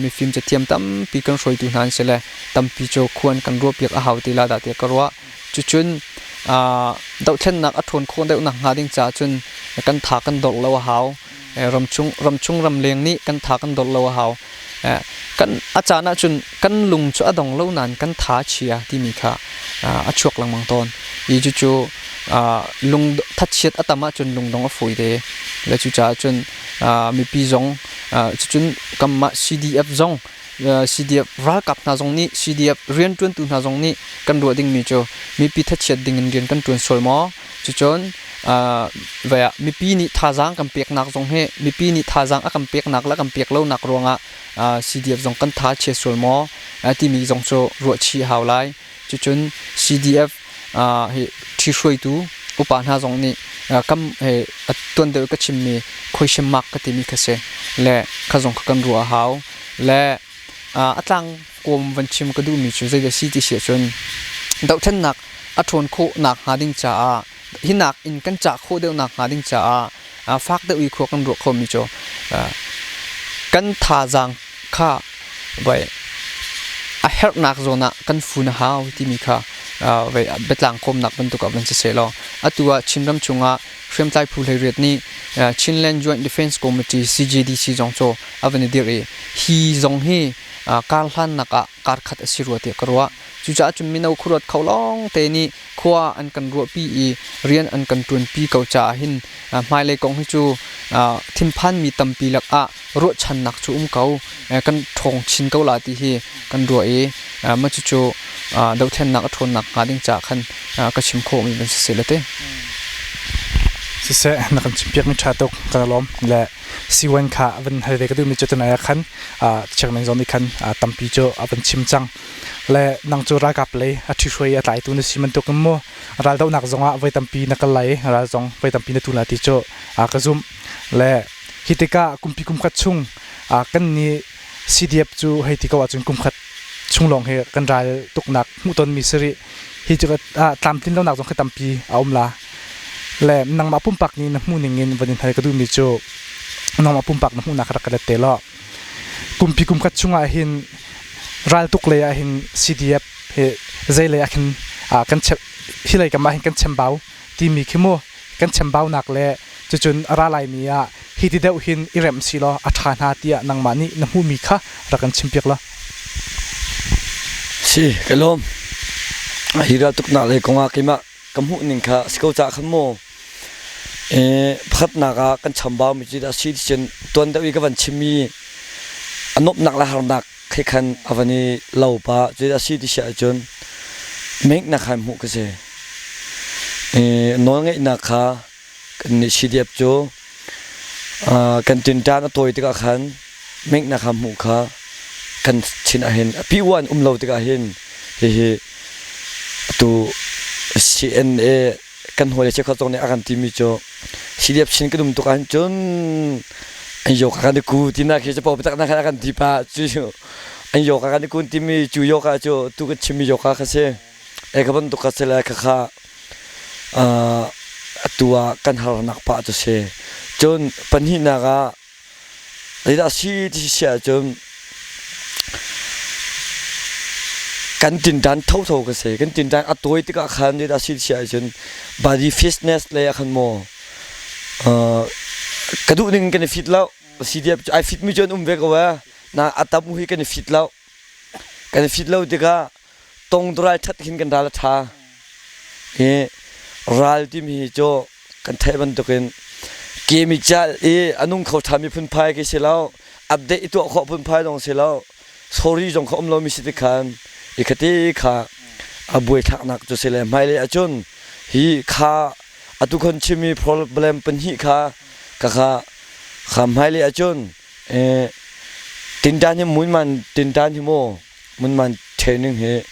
mifim cathiam tampi kan hruaitu hna an si le tampi cu khuan kan ruahpiak a hau ti la dah tiah ka ruah. Cucun dohthlennak a ṭhawn khawh deuh nakhnga ding caah cun kan tha kan dorh lo a hau. Ramchung ramchung ramleng nih kan tha kan dorh lo a hau. Kan a caan ahcun kan lung cu a dong lo nain kan tha a chia timi kha a chuak lengmang tawn. Hi cucu lung thatchiat a tam ahcun lungdong a fawi te. Le cucaah cun mipi zong cucun kanmah CDF zong CDF ralkap hna zong nih CDF rianṭuantu hna zong nih kan ruah dingmi cu mipi thachiat ding in rian kan ṭuan sual maw? Cucun mipi nih thazaang kan peknak zong hi mipi nih thazaang a kan peknak le kan pek lonak ruangah CDF zong kan tha chia sual maw timi zong cu ruah chih a hau lai. Cucun CDF hi ṭhihruaitu upa hna zong nih kam he tuan deuh ka chimmi question mark ka timi kha si le kha zong kha kan ruah a hau. Le a tlang kawm van chim ka duhmi cu zeidah si ti si ahcun dohthlennak a ṭhawn khawh nakhnga ding caah hi nak in kan cah khawh deuh nakhnga ding caah fak deuh i khua kan ruah khomi cu kan thazaang kha vai a herhnak zawn ah kan fun a hau timi kha vai biatlang kawmnak bantuk ah van si seh law atu ah Chinram chungah hriamtlai phu hleiriat nih Chinland Joint Defense Committee CJDC zong cu a van i dirh i hi zong hi kar hlannak ah kar khat a si rua tiah ka ruah. Cucaah cun mino khuaruat kho lawng te nih khua an kan ruahpi i rian an kan ṭuanpi ko caah hin hmailei kong hi cu thinphanmi tampi lakah ruahchannak cu um ko kan ṭhawng chin ko la ti hi kan ruah i mah cucu dohthlennak a ṭhawnnak hnga ding caah khan ka chim khawhmi van si seh le ti. Siseh na kan chimpiakmi ṭha tuk kan i lawm le siwan kha van hal ve ka duhmi cu tunai ah khan chairman zong nih khan tampi cu a van chim cang. Le nang cu ralkap lei a ṭhihruai a tlaitu na si bantuk in mu raldohnak zongah voi tampi na kal lai ral zong voi tampi na tu lai ti cu ka zumh. Le hi tikah kumpi kum khat chung kan nih CDF cu hei ti ko ahcun kum khat chung lawng hi kan ral tuknak hmuhtonmi si rih. Hi cu tlamtlin lonak zong khi tampi a um la. Le nangmah pumpak nih na hmuh ning in van in hal ka duhmi cu nangmah pumpak na hmuhnak rak ka let te law. Kumpi kum khat chungah hin raltuk lei ah hin CDF hi zei lei ah khin kan chep hi lei kam ah hin kan chembau timi khi mu kan chembaunak le cucun a ra laimi ah hi ti deuh hin i remh si law a ṭha hna tiah nangmah nih na hmuhmi kha rak kan chimpiak law. Si, ka lawm. Hi raltuknak lei kongah keimah ka hmuh ning kha a si ko caah khan maw pakhatnak ah kan chambaumi cu dah si cun tuan deuh i ka van chimmi a nuamhnak le harnak he khan a van i lo pah cu dah si ti si ahcun mengnak kha hmuh ka si. Nawlngeihnak kha kannih CDF cu kan tinṭan a tawi tikah khan mengnak kha hmuh kha kan chin ah hin a piuan um lo tikah hin hihi atu CNA kan hawile cheukhat zong nih a kan timi cu CDF chin kan um tuk ahhin cun an yoga kan i ku tinak hi capo biatak nak khan a kan ti pah cu an yoga kan i kun timi cu yoga cu tu kan chimmi yoga kha si e ka bantuk kha si le khakha atu ah kan harnak pah cu si cun pahnihnak ah Zeidah a si ti si ahcun kan tinṭan thotho ka si. Kan tinṭan a tawi tikah khan zeidah a si ti si ahcun body fitness lei ah khan maw ka duh ning kan i fit lo. CDF ai fit mi cu an um ve ko ee. Na a tam hi kan i fit lo. Kan i fit lo tikah tongdurai ṭhat khin kan ral a ṭha. Hi ral timi hi cu kan theih bantukin kemi cal i a nung kho ṭhami phunphai khi si lo update i tuah khawh phunphai zong si lo sorry zong kha um lomi si ti khan i khati kha a buaithlaknak cu si le hmailei ahcun hi kha atu khon chimmi problem pahnih kha ka kha kha hmailei ahcun tintan hi muiman tintan hi mu. Munman training hi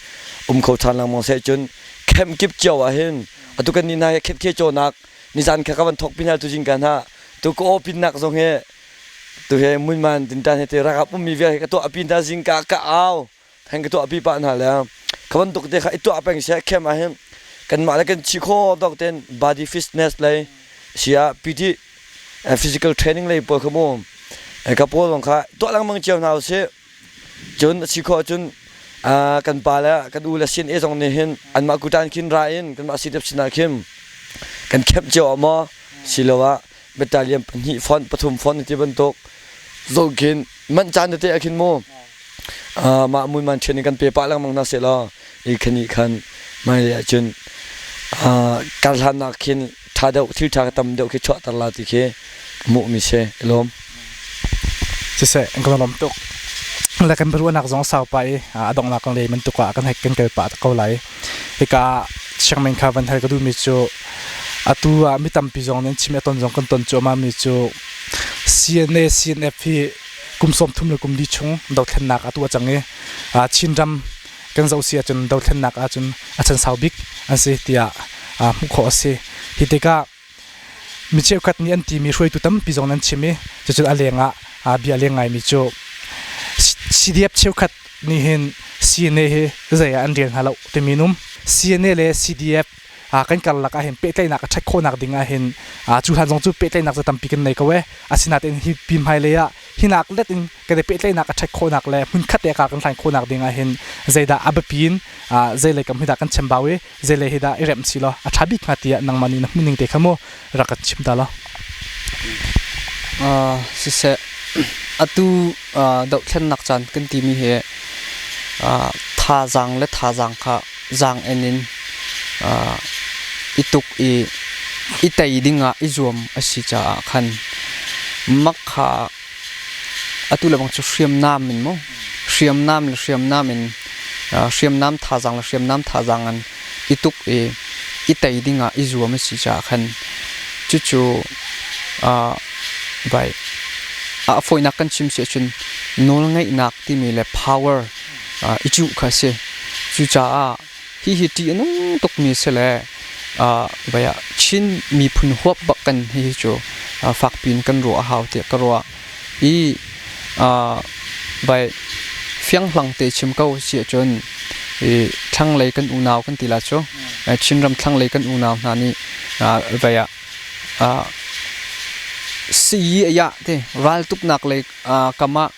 um kho ṭhan lengmang seh. Cun camp kip cio ah hin atu kan nih hna hi camp cawnak nizan kha ka van thawk pin tu zingka hna tu ka aw pinnak zong hi tu he Munman tintan he te ralkap ummi vial he ka tuah pin hna, zingka ka au heng ka tuah pi pah hna le kha bantuk te kha i tuah peng seh. Camp ah hin kanmah le kan chi kho tawk ten body fitness lei sia PT physical training lei pawl kha mu ka pawl zong kha tuah lengmang cio hna usih. Cun a si khawh cun kan pa le kan u le CNA zong nih hin anmah kutan khin ra in kanmah CDF sinah khin kan khemh cio ah maw siloah battalion pahnih font, pathum font ti bantuk zong khin manh caan tete ah khin mu mah munman training kan pe pah lengmang hna seh law i khani khan hmailei ahcun kar hlannak khin ṭha deuh, thil ṭha tam deuh khi chuahter la ti khi hmuhmi si i lawm. Siseh, kan lawm tuk. Le kan biaruahnak zong sau pah i a donghnak kan lei bantuk ah kan hei kan kal pah ko lai. Hika Chiangmai kha van hal ka duhmi cu atu ah mi tampi zong nih an chim i a ton zong kan ton cuahmah mi cu CNA CNF hi kum 34 chung dothlennak a tuah cang i Chinram kan zoh si ahcun dothlennak ahcun a chan sau bik an si tiah hmuh khawh a si. Hi tikah mi cheukhat nih an timi, hruaitu tampi zong nan chim i cucu a leng ah bia leng ngaimi cu CDF cheukhat nih hin CNA hi zei ah an rel hna lo timi num CNA le CDF kan karlak ah hin pehtlaihnak a ṭhat khawhnak ding ah hin cu hlan zong cu pehtlaihnak cu tampi kan nei ko e. Asinain hi pi hmailei ah hinak let in kan i pehtlaihnak a ṭhat khawhnak le hmunkhat te kan hlan khawhnak ding ah hin zeidah a biapi in zeilei kam hi dah kan chambau i zeilei hi dah i remh si law a ṭha bik hnga tiah nangmah nih na hmuhning te kha mu rak kan chim ta law. Siseh, atu dohthlennak caan kan timi hi thazaang le thazaang kha zaang-en in i tuk i i tei dingah i zuam a si caah khan mak kha atu le bang cu hriamnam in mu hriamnam le hriamnam in hriamnam thazaang le hriamnam thazaang in i tuk i i tei dingah i zuam a si caah khan cucu vai a fawinak kan chim si ahcun nawlngeihnak timi le power i cuh kha a si. Cucaah hihi ṭih a nung tukmi si le vai ah Chin miphun huap bak kan hihi cu fakpi in kan ruah a hau tiah ka ruah. I vai fianghlang te chim ko si ahcun i thlanglei kan unau kan ti la cu, Chinram thlanglei kan unau hna nih vai ah sii a yah ti raltuknak lei kam ah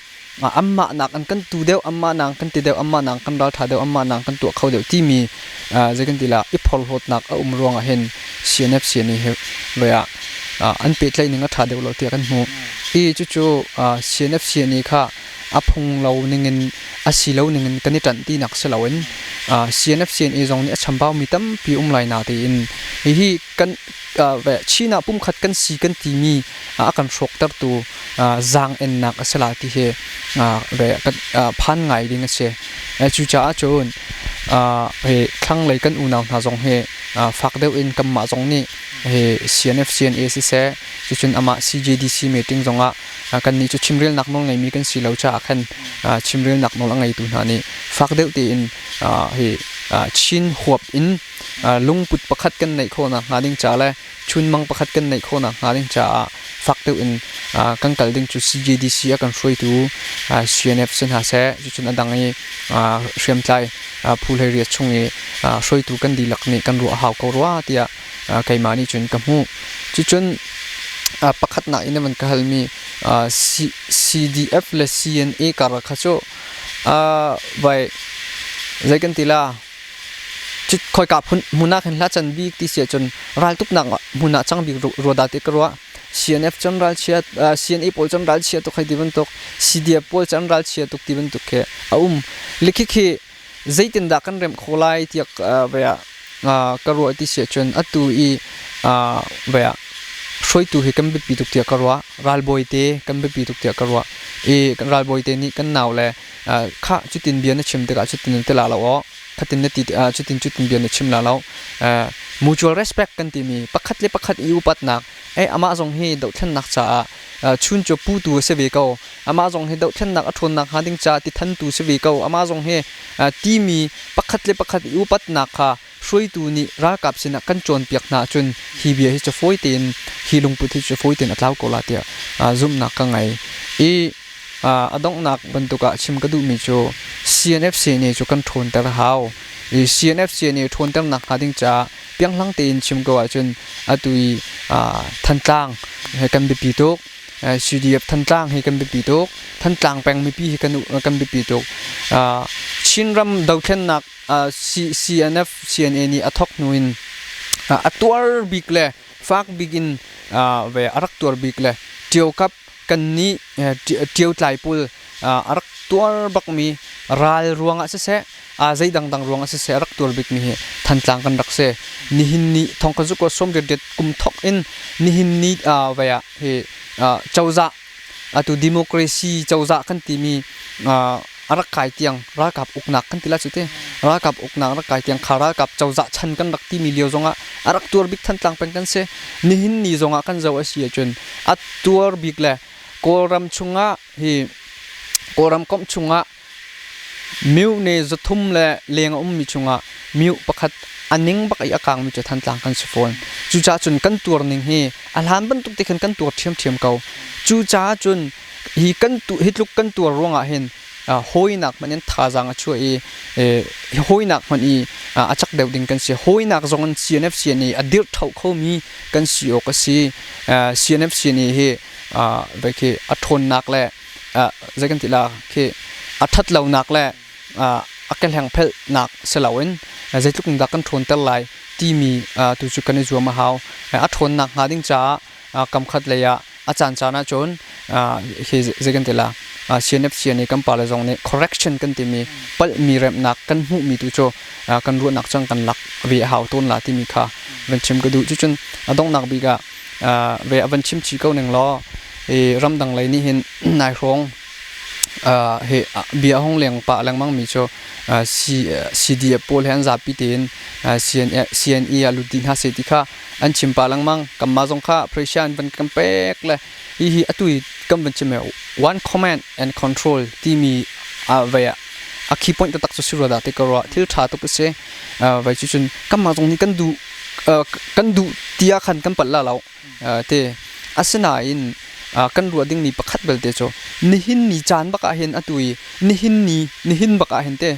anmah nak an kan tu deuh, anmah nak kan ti deuh, anmah nak kan ralṭha deuh, anmah nak kan tuah kho deuh timi zei kan ti la i phorhlawtnak a um ruangah hin CNF CNA he voi ah an pehtlaih ning a ṭha deuh lo tiah kan hmuh. I cucu CNF CNA kha a phung lo ningin a si lo ningin kan i ṭanh tinak si loin CNF CNA zong nih a chambaumi tampi um lai na tiin hihi kan Chin ah pumkhat kan si kan timi a kan hrawktertu zaang-ennak a si la ti hi phan ngai ding a si. Cucaah cun thlanglei kan unau hna zong hi fak deuh in kanmah zong nih CNF CNA siseh, cucun amah CJDC meeting zongah kannih cu chimrelnak nawl ngeimi kan si lo caah khan chimrelnak nawl a ngeitu hna nih fak deuh tein Chin huap in lungput pakhat kan neih khawhnak hnga ding ca le chunmang pakhat kan neih khawhnak hnga ding caah fak deuh in kan kal ding cu CJDC a kan hruaitu CNF si hna seh, cucun a dang i hriamtlai phu 18 chung i hruaitu kan dihlak nih kan ruah a hau ko rua tiah keimah nih cun ka hmuh. Cucun pakhatnak in van ka halmi CDF le CNA karlak kha cu vai zei kan ti la, Khoika hmun ah khin hla can bik ti si ahcun raltuknak hmun ah cang bik rua dah ti ka ruah. CNF cun ralchia, CNA pawl cun ralchia tuk hei ti bantuk, CDF pawl cun ralchia tuk ti bantuk khi a um. Le khikhi zeitindah kan remh khawh lai tiah ve ah ka ruah ti si ahcun atu i ve ah hruaitu hi kan biapi tuk tiah ka ruah. Ralbawi te kan biapi tuk tiah ka ruah. I ralbawi te nih kan nau le khah, cutin bia na chim tikah cutin na ti la lo aw, khatin na ti tikah cutin cutin bia na chim la lo. Mutual respect kan timi pakhat le pakhat i upatnak, amah zong hi dohthlennak caah Chun cu putu a si ve ko. Amah zong hi dohthlennak a ṭhawnnak hnga ding caah ti thantu si ve ko. Amah zong hi timi pakhat le pakhat i upatnak kha hruaitu nih ralkap sinah kan cawnpiak hna ahcun hi bia hi cu fawi tein hi lungput hi cu fawi tein a tlau ko la tiah zumhnak ka ngei. I a donghnak bantuk ah chim ka duhmi cu CNF CNA cu kan ṭhawnter a hau. I CNF CNA ṭhawnternak hnga ding caah pianghlang tein chim ko ahcun atu i Thantlang he kan biapi tuk. CDF Thantlang hi kan biapi tuk. Thantlang peng mipi hi kan biapi tuk. Chinram dothlennak CNF CNA nih a thawk hnu in a tuar bik le fak bik in ve a rak tuar bik le Ṭio kap kan nih Ṭio tlai pawl a rak tuar bakmi ral ruangah siseh zei dangdang ruangah siseh a rak tuar bikmi hi Thantlang kan rak si. Nihin ni thong ka zuk 98 kum thawk in nihin ni ve ah hi cozah atu democracy cozah kan timi a rak kai tiang ralkap uknak kan ti la cu te ralkap uknak rak kai tiang kha ralkap cozah chan kan rak timi lio zongah a rak tuar bik Thantlang peng kan si. Nihin ni zongah kan zoh a si ahcun a tuar bik le Kawlram chungah hi Kawlram komh chungah Myu ne 300 le leng a ummi chungah myu pakhat a ning bak i a kangmi cu Thantlang kan si fawn. Cucaah cun kan tuar ning hi a hlan bantuk te khan kan tuar ṭhiamṭhiam ko. Cucaah cun hi kan tu hi tluk kan tuar ruangah hin hawinak hmanh in thazaang a chuah i hawinak hmanh i a cak deuh ding kan si. Hawinak zong in CNF CNA a dirh ṭho khomi kan si awk a si. CNF CNA hi vai khi a ṭhawnnak le zei kan ti la khi a ṭhat lonak le a kehleng phelhnak si loin zeitluk in dah kan ṭhawnter lai timi tu cu kan i zuam a hau. A ṭhawnnak hnga ding caah kamkhat lei ah a caancaan ahcun hi zei kan ti la CNF CNA kan pale zong nih correction kan timi palhmi remhnak kan hmuhmi tu cu kan ruahnak cang kan lak ve a hau tawn la timi kha van chim ka duh. Cucun a donghnak bik ah ve a van chim chih ko ning law ramdang lei nih hin nai hrawng hi bia hong leng pah lengmang mi cu CDF pawl he an zapi tein CNE ah lut dih hna seh ti kha an chim pah lengmang. Kanmah zong kha pressure an van kan pek le hihi atu i kan van chim one command and control timi vei ah a key point taktak cu si rua dah ti ka ruah. Thil ṭha tuk a si. Vai cu cun kanmah zong nih kan duh kan duh ti ah khan kan palh la lo te. Asinain kan ruah dingmi pakhat belte cu nihin ni caan bak ah hin atu i nihin ni nihin bak ah hin te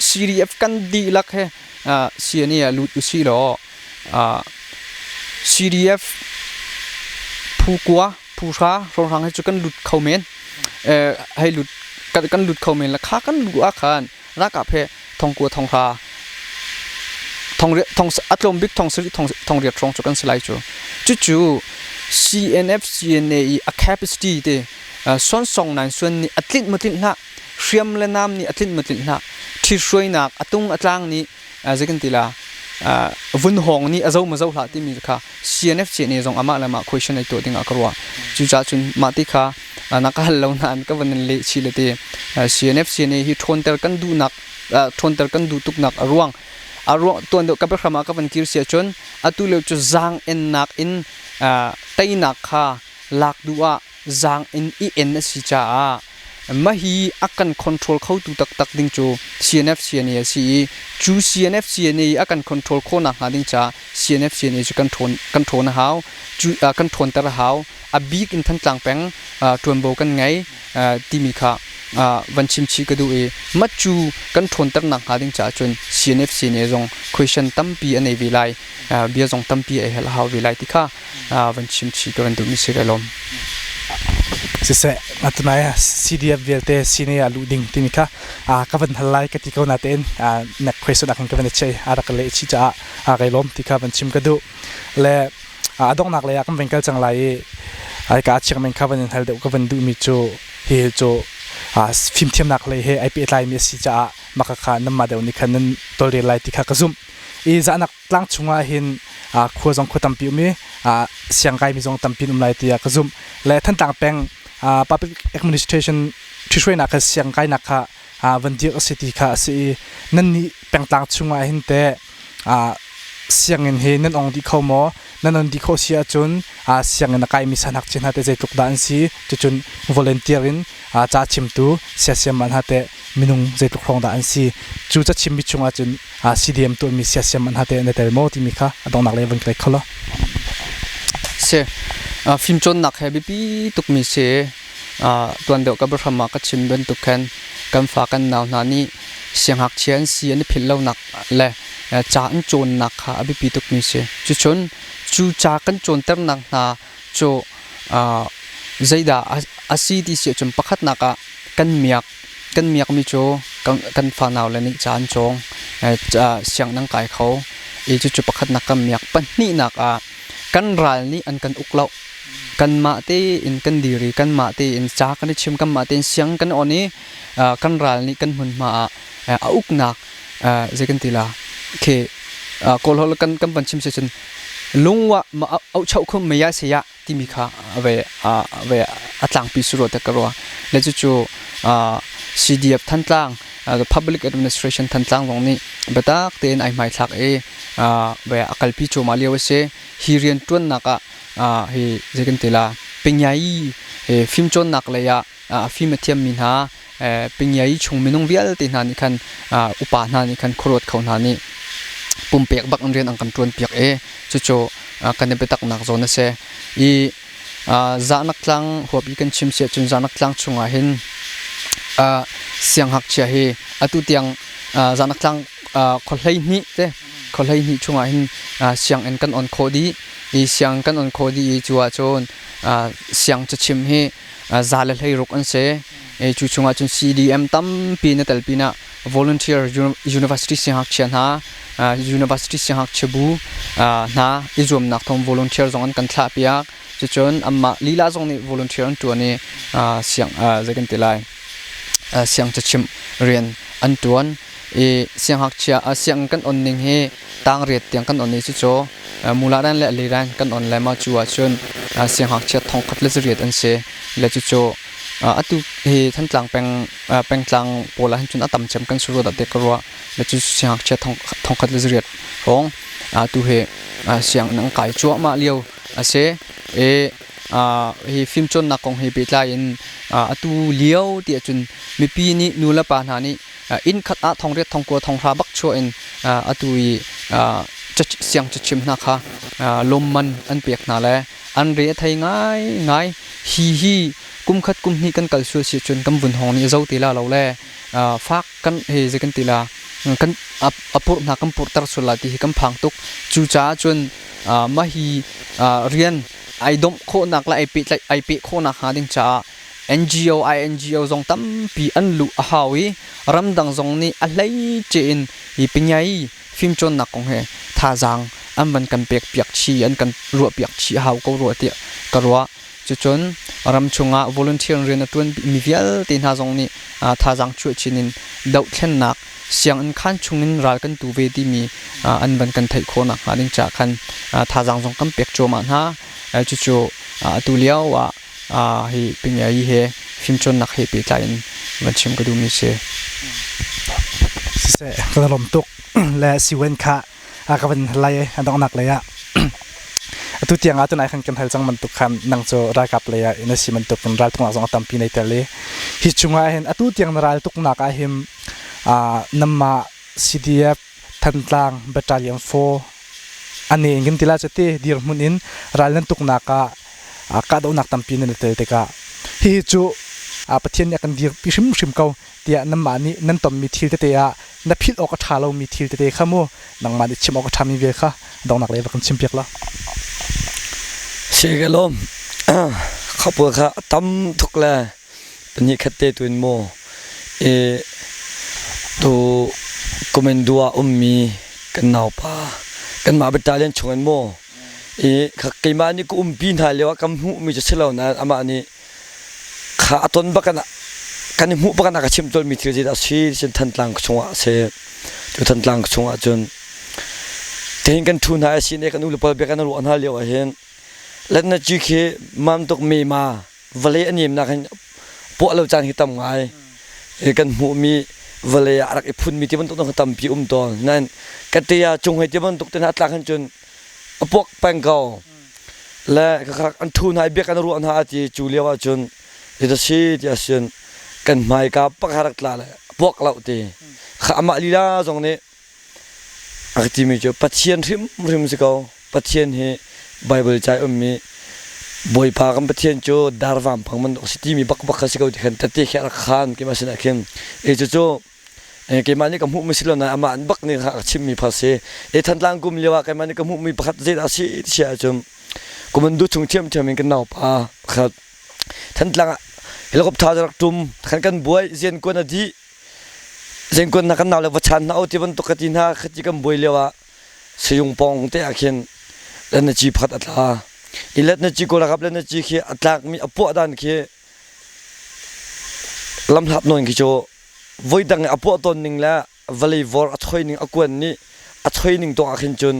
CDF kan dihlak he CNA ah lut usih law CDF phu kua phu hra hrawnghrang hi cu kan lut kho men. Hei lut kan lut kho men la kha kan luh ah khan ralkap he thongkua thonghra thong a tlawm bik thong sarih thong riat hrawng cu kan si lai cu. Cucu CNF CNA i a capacity te suan song nan suan nih a tlinh maw tlinh hlah, hriam le nam nih a tlinh maw tlinh hlah, ṭhithruainak a tung a tlang nih zei kan ti la, vun hawng nih a zo maw zo hlah timi kha CNF CNA zong amah le amah question ai tuah ding ah ka ruah. Cucaah cun mah ti kha na ka hal lo nain ka van in leh chih le ti. CNF CNA hi ṭhawnter kan duhnak ṭhawnter kan duh tuknak a ruang a ruang tuan deuh ka biahram ah ka van kir si ahcun atu lio cu zaang ennak in teinak kha lak duh ah zaang in i en a si caah Mahhi a kan control khotu taktak ding cu CNF CNA a si i cu CNF CNA i a kan control khawhnak hnga ding caah CNF CNA cu kan ṭhawn kan ṭhawn a hau. Cu kan ṭhawnter a hau. A bik in Thantlang peng ṭuanvo kan ngei timi kha van chim chih ka duh i mah cu kan ṭhawnternak hnga ding caah cun CNF CNA zong question tampi a nei ve lai. Bia zong tampi a hel a hau ve lai ti kha van chim chih ka van duhmi si ka lawm. Siseh, atunai CDF vialte sine ah luh ding timi kha ka van hal lai ka ti ko natein nek question ah khan ka van i chei a rak leh chih caah kai lawm ti kha van chim ka duh. Le a donghnak lei ah kan van kal cang lai i ai ka chiang men kha van in hal deuh ka van duhmi cu hi cu fimthiamnak lei he ai pehtlai mi a si caah maka kha nanmah deuh nih khan nan tawlrel lai ti kha ka zumh. I zahnak tlang chungah hin khua zong khua tampi um i siangkaimi zong tampi um lai tiah ka zumh. Le Thantlang peng public administration ṭhihruainak kha siangkainak kha van dirh a si ti kha a si i nan nih pengtlang chungah hin teh Sianginn hi nan ong dih kho maw? Nan on dih khawh si ahcun sianginn a kaimi siangngakchia hna teh zeitluk dah an si? Cucun volunteer in ca chimtu siasiamah hna teh minung zeitluk hrawng dah an si? Cu cachimmi chung ahcun CDM tuahmi siasiamah hna teh na tel maw timi kha a donghnak lei van ka kho law. Si. Fimcawnnak he biapi tukmi si. Tuan deuh ka biahram ah ka chim bantuk khan kan fa kan nau hna nih siangngakchia an si an i philh lonak le ca an cawnnak kha a biapi tukmi si. Cucun cu ca kan cawnternak hna cu zeidah a si ti si ahcun pakhatnak ah kan miak kan miakmi cu kan fanau le nih ca an cawng, sianginn an kai kho i cucu pakhatnak kan miak. Pahnihnak ah kan ral nih an kan uk lo. Kanmah tein kan dir i kanmah tein ca kan i chim, kanmah tein siang kan on i kan ral nih kan hmunhma ah a uknak zei kan ti la khi Kawl holh kan kan van chim si cun lungwa ma auhchoh khum mei ah saya timi kha ve ve a tlangpi su te ka rua le cucu CDF Thantlang the Public Administration Thantlang zong nih biatak tein ai hmaithlak i ve a kalpi cuahmah lio a si. Hi rianṭuannak ah hi zei kan ti la Pingyai fimcawnnak lei ah a fim a thiammi hna Pingyai chung minung vialte hna nih khan upa hna nih khan khuaruat kho hna nih pumpek bak in rian an kan ṭuanpiak i cucu kan i biataknak zawn a si. I Zahnak tlang huap i kan chim si ahcun Zahnak tlang chungah hin siangngakchia hi atu tiang Zahnak tlang khua 12 te khua 12 chungah hin sianginn kan on khawh dih i siang kan on khawh dih i cu ahcun siang cachim hi 116 an si. Cu chungah cun CDM tampi na tel pinah volunteer university siangngakchia hna university siangngakchia bu hna i zuamnak thawng volunteer zong an kan thlah piak. Cucun anmah lila zong nih volunteer an ṭuan i siang zei kan ti lai siang cachimh rian an ṭuan. I siangngakchia sianginn kan on ning hi tangriat tiang kan on i cucu muladan le aliran kan on le ma cu ahcun siangngakchia 1008 an si. Le cucu atu hi Thantlang peng pengtlang pawl ah hin cun a tam cem kan si rua dah ti ka ruah. Le cu siangngakchia 1008 hrawng atu hi sianginn an kai cuahmah lio a si. I hi fimcawnnak kong he pehtlai in atu lio ti ahcun mipi nih nu le pa hna nih inn khat ah 8,000 9,000 1,000 bak chuah in atu i siang cachim hna kha lawmman an pek hna le an re a thei ngaingai. Hi hi kum khat kum hnih kan kal sual si cun kan vun hong nih zo ti la lo le fak kan he zei kan ti la kan a purh hna kan purhter sual la ti hi kan phang tuk. Cucaah cun mah hi rian ai domh khawhnak le ai pehtlaih ai peh khawhnak hnga ding caah NGO INGO zong tampi an luh a hau i ramdang zong nih a hleice in hi pinyai fimcawnnak kong he thazaang an van kan pek piak chih an kan ruah piak chih a hau ko rua tiah ka ruah. Cucun ram chungah volunteer rian a ṭuan mi vialte hna zong nih thazaang chuah chin in dohthlennak sianginn khaan chungin ral kan tu ve timi an van kan theih khawh nakhnga ding caah khan thazaang zong kan pek cuahmah hna. Cucu atu lio ah hi Pingyai he fimcawnnak he pehtlai in van chim ka duhmi si. Siseh, ka lawm tuk le siwen kha ka van lai a donghnak lei ah atu tiang ah tunai khan kan hal cang bantuk khan nang cu ralkap lei ah na si bantuk in raltuknak zong a tampi nei tel i hi chungah hin atu tiang na raltuknak ah hin namah CDF Thantlang Battalion 4 ane in kan ti la cu ti dirhmun in ral nan tuknak ah kahdohnak tampi nan i tel tikah hihi cu Pathian nih a kan dirpi hrimhrim ko tiah nanmah nih nan tonmi thil tete ah na philh awk a ṭha lomi thil tete kha mu nangmah nih chim awk a ṭhami vial kha donghnak lei va kan chimpiak la. Si ka lawm. Khapawl kha a tam tuk le pahnih khat te tu in maw i tu kumin dua ummi kan naupa kanmah battalion chung in maw i keimah nih ka umpi hna lio ah kan hmuhmi cu si lo nain amah nih kha a ton bak kan i hmuh bak a ka chimh tawnmi thil zeidah si cun Thantlang chungah a si. Cu Thantlang chungah cun tihin kan ṭhu hna i sine kan ule pawl bia kan ruah hna lio ah hin letna ci khi mam tuk mi ma vawlei a nemnak hin puah lo caan hi tam ngai. Kan hmuhmi Vawlei ah a rak i phunmi ti bantuk kha tampi um tawn. Nain ka ṭia cung hei ti bantuk te hna a tlak hin cun a puak peng ko. Le khakha an ṭhu hna i biak an ruah hna a ti cu lio ahcun zeidah si ti ahcun kan hmaika pakhat rak tla le puak lo ti. Kha amah lila zong nih A ka timi cu Pathian hrimhrim si ko. Pathian hi Baibal ca i ummi Bawipa kan Pathian cu dar vampang bantuk a si timi bakbak kha si ko ti khan tette khi a rak khan keimah sinah khin. E cucu keimah nih ka hmuhmi si lo nain amah bak nih a ka chimhmi pha si. E Thantlang kum lio ah keimah nih ka hmuhmi pakhat zeidah a si ti si ahcun kumandu chung ṭhiamṭhiam in kan naupa pakhat Thantlang ah helicopter rak ṭum khan kan buai ziankuan a dih Zengkuan hna kan nau le va chan hna o ti bantuk ka ti hna khati kan buai lio ah sayung pawng te ah khin let na ci pakhat a tla i let na ci kawlralkap let na ci khi a tlak mi a puah dan khi lamhlat nawn khi cu voi dang i a puah tawn ning le vawlei vor a choi ning a kuan nih a choi ning tuah ah khin cun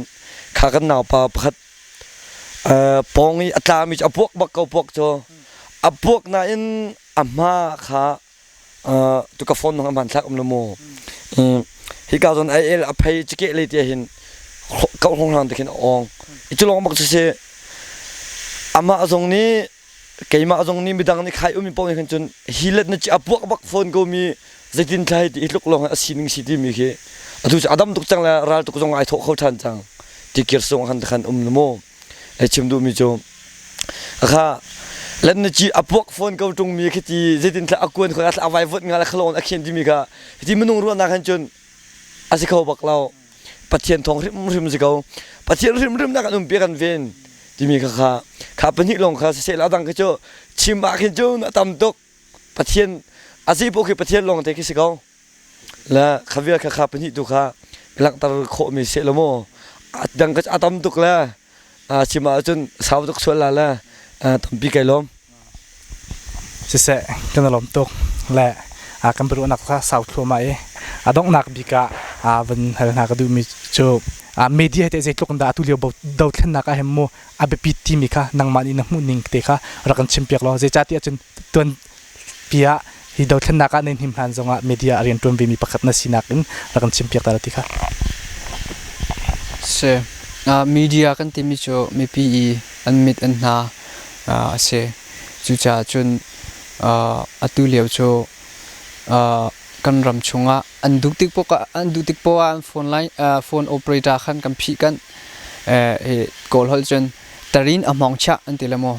kha kan naupa pakhat pawng i a tla mi cu a puak bak ko puak cu a puak nain a hma kha tu ka phone nong hman thlak um lo mu hika zon ai el a phei chike le ti hin kau hlong hlang te khin ong i chu long bak chu si amah zong nih keimah zong nih midang nih khai umi pong khin cun hi let na chi apuak bak phone ko mi zeitin thlai ti tluk long a sining si ti mi khi atu chu adam tuk cang le ral tuk zong ai thawh kho than cang ti kir sung han khan um mu Hei chim duhmi cu kha lan na ci a puak fawn ko ṭung mi khi ti zeitin thla a kuan khoi a vai vot nga le khalon a khen timi kha ti minung ruahnak han cun a si kho bak lo. Pathian thawng hrimhrim si ko. Pathian hrimhrim nak an umpi kan ven timi kha kha kha pahnih lawng kha siseh la dang khi cu chim ah khin cun a tam tuk. Pathian a si poh khi Pathian lawng te khi si ko. Le kha vial kha kha pahnih tu kha langhter khawhmi si lo maw? A dang ka a tam tuk le chim ahcun sau tuk sual la le tampi kai lawm. Siseh, kan i lawm tuk le kan biaruahnak kha sau thluahmah i a donghnak bik ah van hal hna ka duhmi cu media hi teh zeitluk in dah atu lio dothlennak ah hin mu a biapit timi kha nangmah nih na hmuh ning te kha rak kan chimpiak law zeicahtiah cun tuan piah hi dothlennak ah nan him hlan zongah media a rianṭuan vemi pakhat na sinak in rak kan chimpiak ta ti kha. Si. Media kan timi cu mipi i an mit an hna a si. Cucaah cun atu lio cu kan ram chungah an duh tik poah an duh tik poah an phone line phone operator khan kan phih kanh. Kawl holh cun tarin a hmawng chiah an ti le maw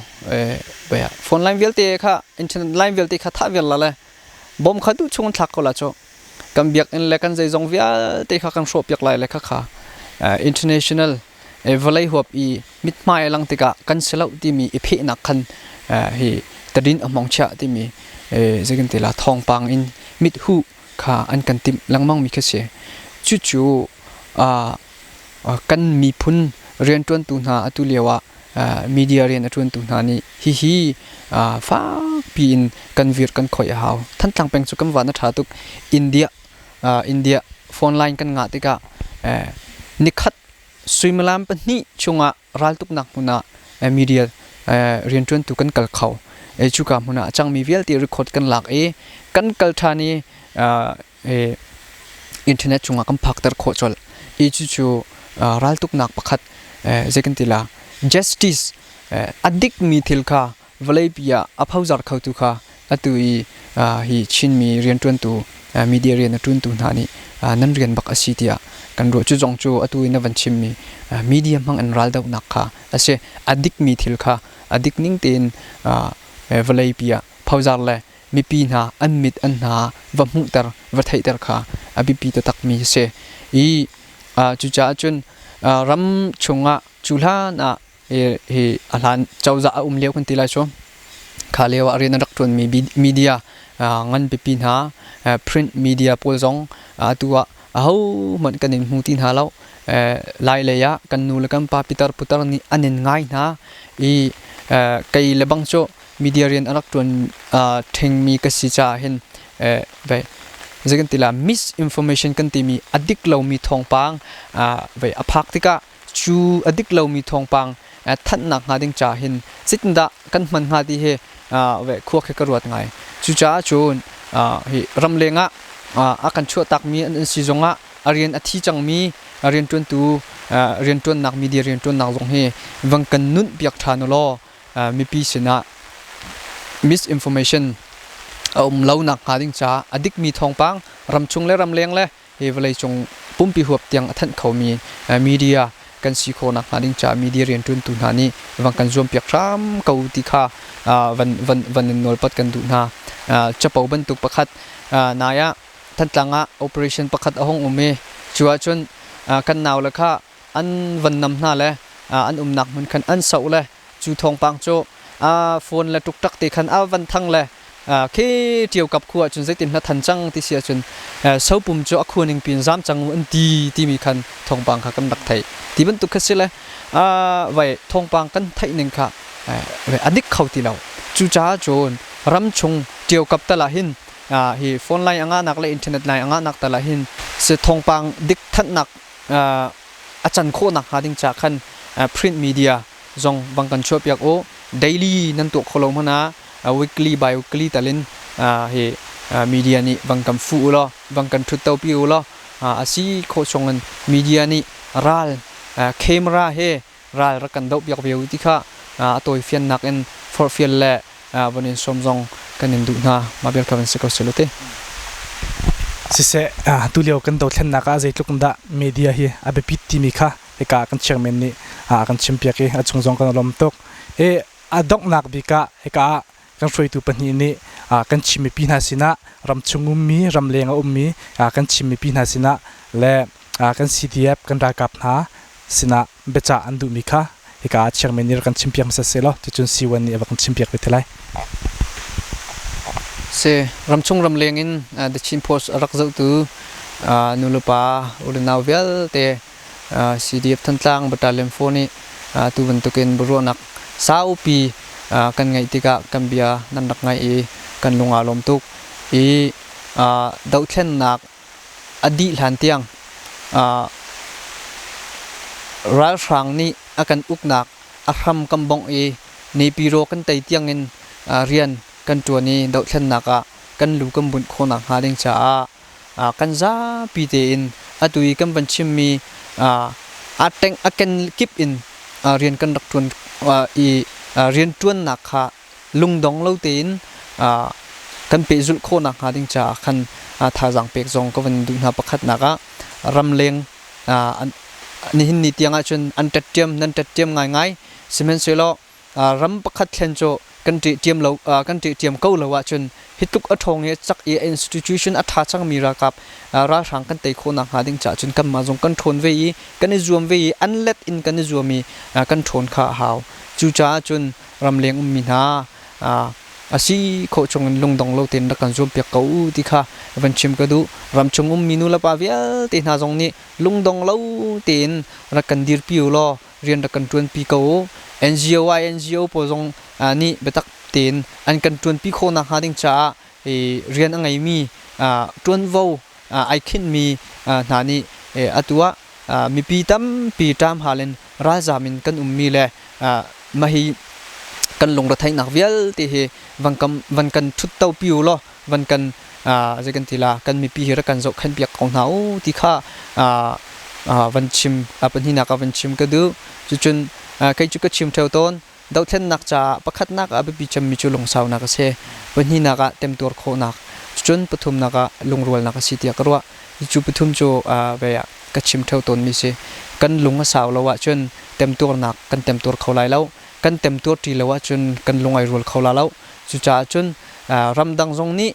phone line vialte kha internet line vialte kha thah vial la le bom kha duh chung thlak ko la cu kan biakinn le kan zeizong vialte kha kan hrawh piak lai le kha kha international vawlei huap i mithmai lang tikah kan si lo timi i phehnak khan hi tarin a hmawng chiah timi zeikan ti la thawngpang in mit hu kha an kan timh lengmang mi kha si cucu Kan miphun rianṭuantu hna atu lioah media rian a ṭuantu hna nih hihi fakpi in kan vir kan khoih a hau. Thantlang peng cu kan van a ṭha tuk. India India phone line kan ngah tikah nikhat suimilam pahnih chungah raltuknak hmun ah media rianṭuantu kan kal kho. Cuka hmun ah a cangmi vialte record kan lak i kan kal ṭhan i internet cungah kan phakter khawh colh. I cucu raltuknak pakhat zei kan ti la justice a dikmi thil kha vawleipi ah a phozar khotu kha atu i hi Chinmi rianṭuantu media rian a ṭuantu hna nih nan rian bak a si tiah kan ruah. Cu zong cu atu i na van chimmi media hmang in raldohnak kha a si. A dikmi thil kha a dik ning tein vawleipi ah phozar le mipi hna an mit an hna va hmuhter va theihter kha a biapi taktakmi a si i cucaah cun ram chungah cu hlan ah hi a hlan cozah a um lio kan ti lai cu kha lio ah rian a rak ṭuanmi media ngan pipi hna print media pawl zong atu ah ahohmanh kan in hmu ti hna lo. Lai lei ah kan nu le kan pa pitar putar nih an in ngai hna i kei le bang cu media rian a rak ṭuan ṭhengmi ka si caah hin vei zei kan ti la misinformation kan timi a dik lomi thawngpang vei a phak tikah cu a dik lomi thawngpang thanhnak hnga ding caah hin zeitindah kan hman hnga ti hi vei khua khi ka ruat ngai. Cucaah cun hi ramleng ah A kan chuahtakmi an si zongah a rian a thi cangmi rianṭuantu rianṭuannak media rianṭuannak zong hi van kan nunh piak ṭhan u law mipi sinah misinformation a um lo nak hnga ding caah a dikmi thawngpang ramchung le ramleng le hi vawleicung pumpi huap tiang a thanh khomi media kan si khawh nak hnga ding caah media rianṭuantu hna nih van kan zuampiak hram ko ti kha van van van in nawlpat kan duh hna. Capo bantuk pakhat nai ah Thantlang ah operation pakhat a hung um i cu ahcun kan naule kha an van nam hna le an umnak hmun khan an soh le cu thawngpang cu phone le ṭukṭak te khan a van thang le khi ṭiokap khu ahcun zeitin hla than cang ti si ahcun sopum cu a khua ning piin zam cang u an ti timi khan thawngpang kha kan rak theih ti bantuk kha si le vai thawngpang kan theih ning kha a dik kho ti lo. Cucaah cun ramchung ṭiokap tal ah hin hi phone line a ngahnak le internet line a ngahnak tal ah hin si thawngpang dik thanhnak a can khawhnak hnga ding ca khan print media zong bang kan chuahpiak u. Daily nan tuah kho lo hmanh ah weekly bi weekly tal in hi media nih bang kan fuh u law bang kan ṭhutto pi u law a si khawh chung in media nih ral camera he ral rak kan doh piak ve u ti kha a tawifiannak in forhfial le von in sawm zong kan in duh hna. Mah bel kha van si ko seh te. Siseh, tulio kan dothlennak ah zeitluk in dah media hi a biapit timi kha hika kan chairman nih a kan chimpiak i a chung zong kan lawm tuk. I a donghnak bik ah hika ah kan hruaitu pahnih nih kan Chin mipi hna sinah ramchung ummi, ramleng a ummi kan Chin mipi hna sinah le kan CDF kan ralkap hna sinah biacah an duhmi kha hika ah chairman nih rak kan chimpiak hmasa seh law cucun C1 nih a va kan chimpiak ve te lai. Si ramchung ramleng in The Chin Post a rak zohtu nulepa ulenau vialte CDF Thantlang Battalion 4 nih tu bantukin biaruahnak saupi kan ngeih tikah kan bia nan rak ngaih i kan lung aa lawm tuk i dohthlennak a dih hlan tiang ralhrang nih a kan uknak a hram kan bongh i Naypyidaw kan tei tiangin rian kan ṭuan i dohthlennak ah kan lu kan bunh khawh nakhnga ding caah kan zapi tein atu i kan van chimmi aa teng a ken kip in rian kan rak ṭuan i rianṭuannak kha lungdong lo tein kan pehzulh khawh nakhnga ding caah khan thazaang pek zong ka van duh hna. Pakhatnak ah ramleng nihin ni tiang ahcun an ṭetṭiam nan ṭetṭiam ngaingai, sihmanhsehlaw ram pakhat thlen cu kan ṭehṭiam lo kan ṭehṭiam ko lo ahcun hi tluk a ṭhawng i cak i institution a ṭha cangmi ralkap ralhrang kan tei khawh nakhnga ding caah cun kanmah zong kan ṭhawn ve i kan i zuam ve i an let in kan i zuam i kan ṭhawn kha a hau. Cucaah cun ramleng ummi hna a si khawh chungin lungdong lo tein rak kan zuampiak ko u ti kha van chim ka duh. Ramchung ummi nulepa vialte hna zong nih lungdong lo tein rak kan dirpi u law rian rak kan ṭuanpi ko u. NGO INGO pawl zong nih biatak tein an kan ṭuanpi khawh nakhnga ding caah rian a ngeimi ṭuanvo ai khinhmi hna nih atu ah mipi tampi ṭamhal in ralzam in kan ummi le mah hi kan lungretheihnak vialte hi van van kan ṭhuttopi u law van kan zei kan ti la kan mipi hi rak kan zohkhenh piak ko hna u ti kha van chim pahnihnak ah van chim ka duh. Cucun kei cu ka chim ṭheo tawn, dohthlennak caah pakhatnak ah biapi cemmi cu lungsaunak a si, pahnihnak ah temtuar khawhnak, cun pathumnak ah lungrualnak a si tiah ka ruah. Cu pathum cu ve ah ka chim ṭheo tawnmi si. Kan lung a sau lo ahcun temtuarnak kan temtuar kho lai lo, kan temtuar ṭi lo ahcun kan lung ai rual kho la lo. Cucaah cun ramdang zong nih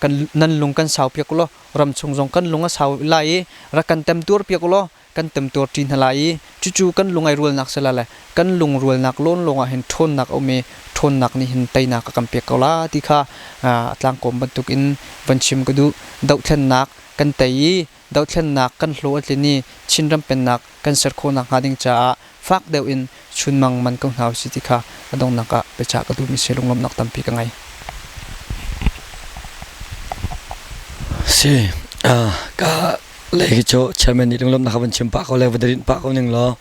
kan nan lung kan sau piak ulaw ramchung zong kan lung a sau lai i rak kan temtuar piak ulaw kan temtuar ṭi hna lai i cucu kan lung ai rualnak si la le kan lungrualnak lawn lawngah hin ṭhawnnak a um i ṭhawnnak nih hin teinak a kan pek ko la ti kha tlangkawm bantukin van chim ka duh. Dohthlennak kan tei i dohthlennak kan hlawh a tlin i Chinram pennak kan ser khawh nakhnga ding caah fak deuh in chunmang man ko hna usih ti kha a donghnak ah biachah ka duhmi si. Lunglawmhnak tampi ka ngei. Si ka lei hi cu chairman nih lunglawmhnak ka van chim pah ko le va darin pah ko ning law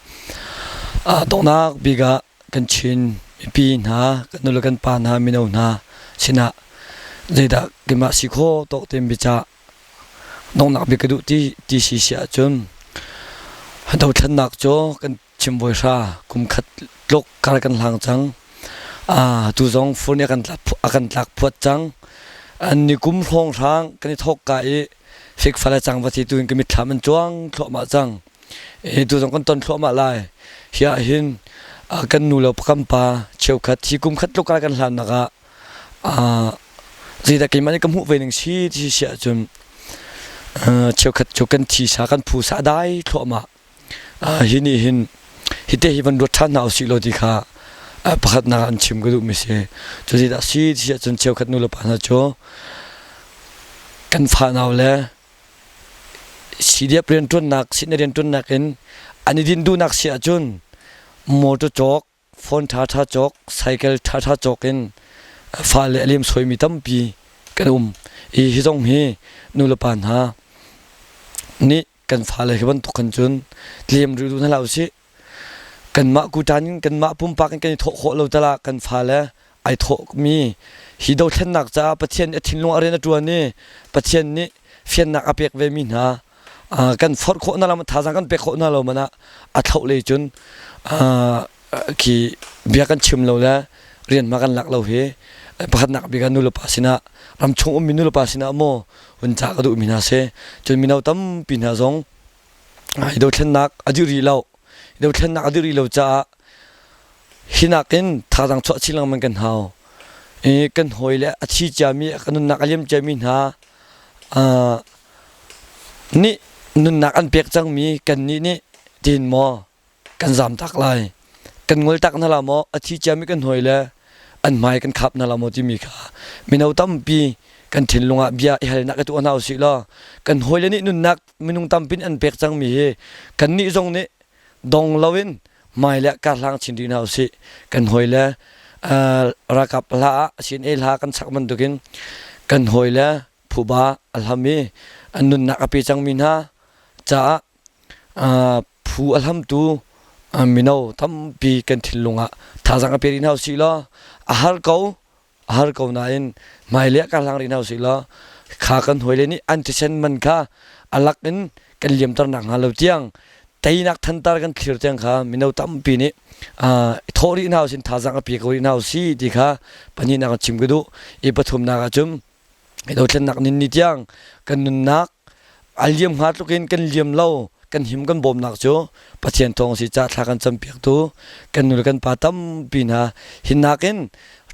donghnak bik ah kan Chin mipi hna kan nu le kan pa hna mino hna sinah zeidah keimah si khawh tawk tein biacah. Donghnak bik ka duh ti ti si si ahcun dothlennak cu kan chim voi hra kum khat tluk kar kan hlang cang. Tu zong fur nih a kan tlak phuat cang. An ni kum hrawng hrang kan i thawk ka i fikfa le cangva ti tu in ka mitthlam an cuang thluahmah cang. Tu zong kan ton thluahmah lai. Hi ah hin kan nu le kan pa cheukhat hi kum khat tluk kan hlannak ah zeidah keimah nih ka hmuh ve ning si ti si ahcun cheukhat cu kan thisa kan phusa a dai thluahmah. Hi nih hin hite hi van ruat ṭhan hna usih law ti kha pakhatnak ah an chim ka duhmi si. Cu zeidah si ti ahcun cheukhat nu le pa hna cu kan fanau le CDF rianṭuannak, sihni rianṭuannak in an i dinh duhnak si ahcun motor cawk, phone ṭhaṭha cawk, cycle ṭhaṭha cawk in fale a lemsawimi tampi kan um. Hi hi zong hi nu le pa hna nih kan fale hi bantuk khan cun tlem rih duh hna hlah usih. Kanmah kuṭan in kanmah pumpak in kan i thawh khawh lo tal ah kan fale ai thawhmi hi dothlennak caah Pathian nih a thinlung a rian a ṭuan i Pathian nih fiannak a pek vemi hna kan forh khawh hna lo thazaang kan pek khawh hna lo man ah a thloh lei cun khi bia kan chim lo le rian ma kan lak lo hi pakhatnak bik ah nulepa sinah ramchung ummi nulepa sinah maw hun ca ka duhmi hna si. Cun mino tampi hna zong i dothlennak a dih rih lo. I dothlennak a dih rih lo caah hi nakin thazaang chuah chin lengmang kan hau. I kan hawi le a thi ciami kan nunnak a liam ciami hna nih nunnak an pek cangmi kannih nih tiin maw kan zamtak lai, kan ngoltak hna la maw, a thi ciami kan hawi le an hmai kan khap hna la maw timi kha mino tampi kan thinlung ah bia i halnak i tuah hna usih law kan hawile nih nunnak minung tampi an pek cangmi hi kannih zong nih dong loin hmai le karhlang chin rih hna usih. Kan hawile ralkap hla ah CNA hla kan sak bantukin kan hawile phuba a hlam i an nunnak a pe cangmi hna caah phu a hlamtu mino tampi kan thinlung ah thazaang a pe rih hna usih law a har ko, a har ko nain hmailei ah karhlang rih hna usih law kha kan hawile nih an thisen man kha a lak in kan liamter nak hnga lo tiang teinak thantar kan thlir tiang kha mino tampi nih thawh rih hna usih, thazaang a pe ko rih hna usih ti kha pahnihnak ah chim ka duh i pathumnak ah cun dothlennak nin ni tiang kan nunnak a liam hnga tluk in kan liam lo, kan him kan bawmnak cu Pathian thawng si ca thla kan campiak tu kan nu le kan pa tampi hna hinnak in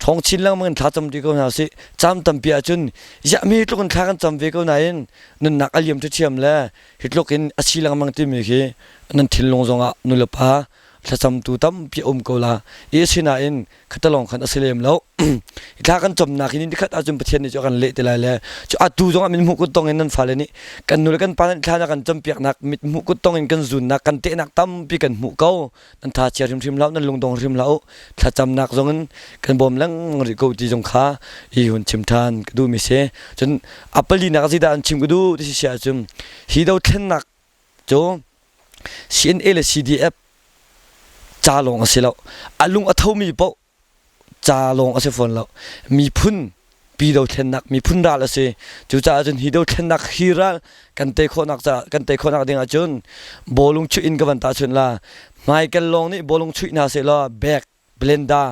ṭhawng chin lengmang in thla cam ti ko hna sih. Cam tampi ahcun ziahmi tluk in thla kan cam ve ko nain nunnak a liam ṭhiam le hi tluk in a si lengmang timi khi nan thinlung zongah nu le pa thlacamtu tampi a um ko la i asinain khatalong khan a si lem lo. I thla kan camnak hi ni khat ahcun Pathian nih cu a kan leh te lai le cu atu zong ah mithmuh kut tong in nan fale nih kan nu le kan pa nih thla na kan campiaknak mithmuh kut tong in kan zunnak kan tehnak tampi kan hmuh ko. Nan tha chia hrimhrim hlah, nan lungdong hrim hlah u. Thlacamnak zong in kan bawm lengmang rih ko ti zong kha i hun chim ṭhan ka duhmi si. Cun a palinak zeidah an chim ka duh ti si ahcun hi dothlennak cu CNA le CDF ca lawng a si lo. A lung a thomi paoh ca lawng a si fawn lo. Miphun pi dothlennak, miphun ral a si. Cucaah cun hi dothlennak hi ral kan tei khawhnak ca kan tei khawhnak ding ahcun bawlung chuih in ka van tahchunh la. Hmaikal lawng nih bawlung chuih hna seh law bek blenda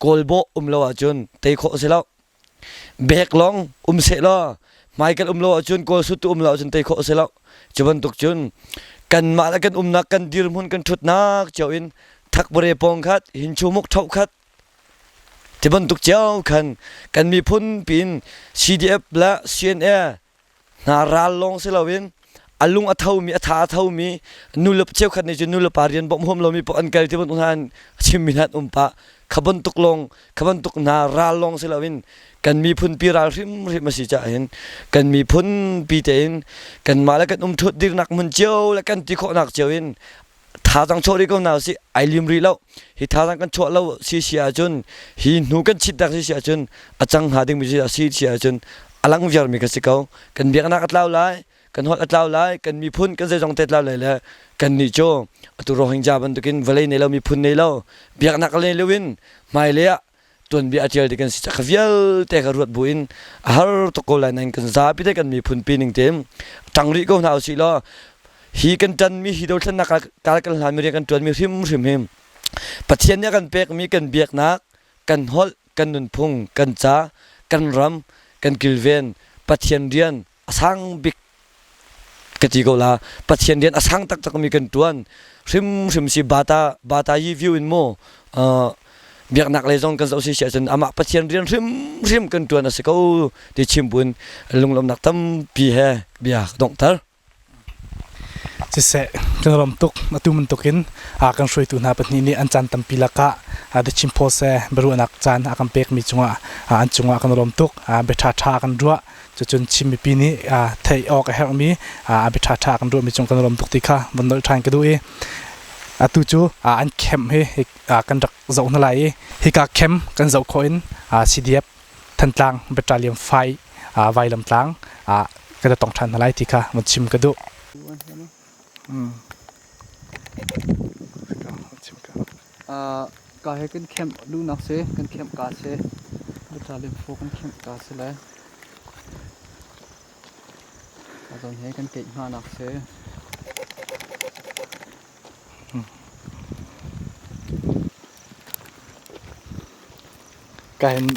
kawlbawh um lo ahcun tei khawh a si lo. Bek lawng um seh law hmaikal um lo ahcun kawl sut tu um lo ahcun tei khawh a si lo. Cu bantuk cun kanmah le kan umnak kan dirhmun kan ṭhutnak cio in thakbare pawng khat hinchumuk ṭhoh khat ti bantuk cio khan kan miphun piin CDF le CNA hna ral lawng si loin a lung a thomi, a tha a thomi nu le cheukhat nih cun nu le pa rian bawmh huam lomi paoh an kal ti bantuk hna an chimmi hna an um pah. Kha bantuk lawng, kha bantuk hna ral lawng si loin kan miphun pi ral hrimhrim a si caah hin kan miphun pi tein kanmah le kan umthut dirnak hmun cio le kan ti khawhnak cio in thazaang chuah rih ko hna usih. Ai lim rih lo. Hi thazaang kan chuah lo si si ahcun, hi hnu kan chit tak si si ahcun, a cang hnga dingmi si si si ahcun a lang viarmi ka si ko. Kan biaknak a tlau lai, kan holh a tlau lai, kan miphun kan zeizong te tlau lai le kan nih cu atu Rohingya bantukin vawlei nei lo, miphun nei lo, biaknak nei lo in hmailei ah. tuanbia a ṭial ding kan si cak vialte ka ruat buin a har tuk ko lai nain kan zapi te kan miphun pi ning tein ṭang rih ko hna usih law hi kan ṭanmi hi dothlennak kal kan hlanmi rian kan ṭuanmi hrimhrim hi Pathian nih a kan pekmi kan biaknak kan holh kan nunphung kan ca kan ram kan kilven Pathian rian a sang bik ka ti ko la Pathian rian a sang taktak mi kan tuan hrimhrim si bata bata yi view in mu biaknak lei zong kan zoh si si ahcun amah Pathian rian hrimhrim kan tuan a si ko ti chim buin lunglawmnak tampi he bia ka donghter. Siseh, kan lawm tuk. Atu bantukin kan hruaitu hna pahnih nih an caan tampi lakah The Chin Post he biaruahnak caan a kan pekmi cungah an cungah kan lawm tuk. Bia ṭhaṭha kan ruah. Cucun Chin mipi nih theih awk a herhmi bia ṭhaṭha kan ruahmi cung kan lawm tuk ti kha von nolh ṭhan ka duh i atu cu an camp hi kan rak zoh hna lai i hika camp kan zoh khawh in CDF Thantlang Battalion 5 Vailamtlang kan tong ṭhan hna lai ti kha von chim ka duh. Ka he kan camp luhnak si, kan camp ka si. Battalion 4 kan camp ka si le. A zawn he kan keih hna nak si. Ka hin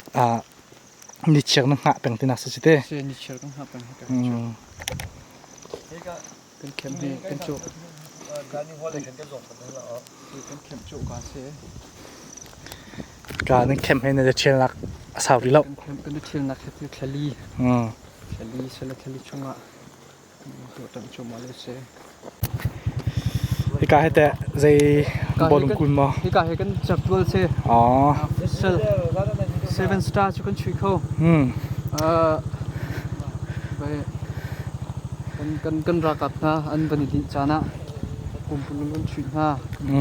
nichiar na hngah peng tinak si te. Si nichiar kan hngah peng ka Kan khem hi kan cu. Kan khem cu ka si. Ka nan khem he na thial nak a sau rih lo. Kan khem kan thial nak hi thlali. Thlali sala thlali chungah Hika hi teh zei bawlung kun maw? Hika hi kan certual si. Oh. Futsal seven star cu kan chui kho. Kan kan kan ralkap hna an van i dinh caan ah pumpulung kan chuih hna.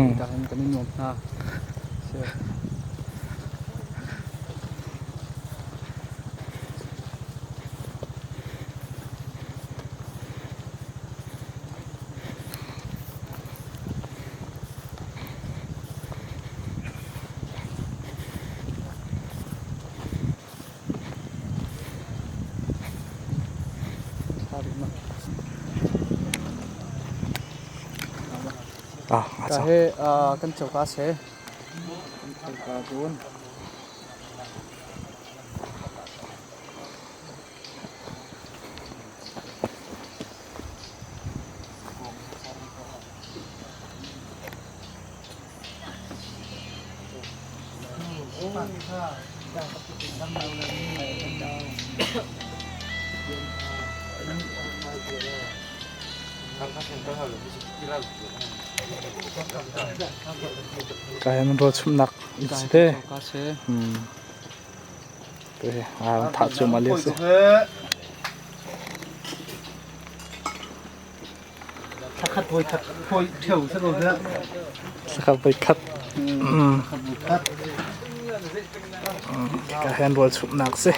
Hika hin kan i nuam hna. Si. Ka he kan coka si. Kan coka dun. Ka hin rawl chumhnak in si te. Thah cuahmah lio a si. Thlakhat voi khat voi ṭheo si ko seh. Thlakhat voi khat. Ka hen rawl chumhnak si.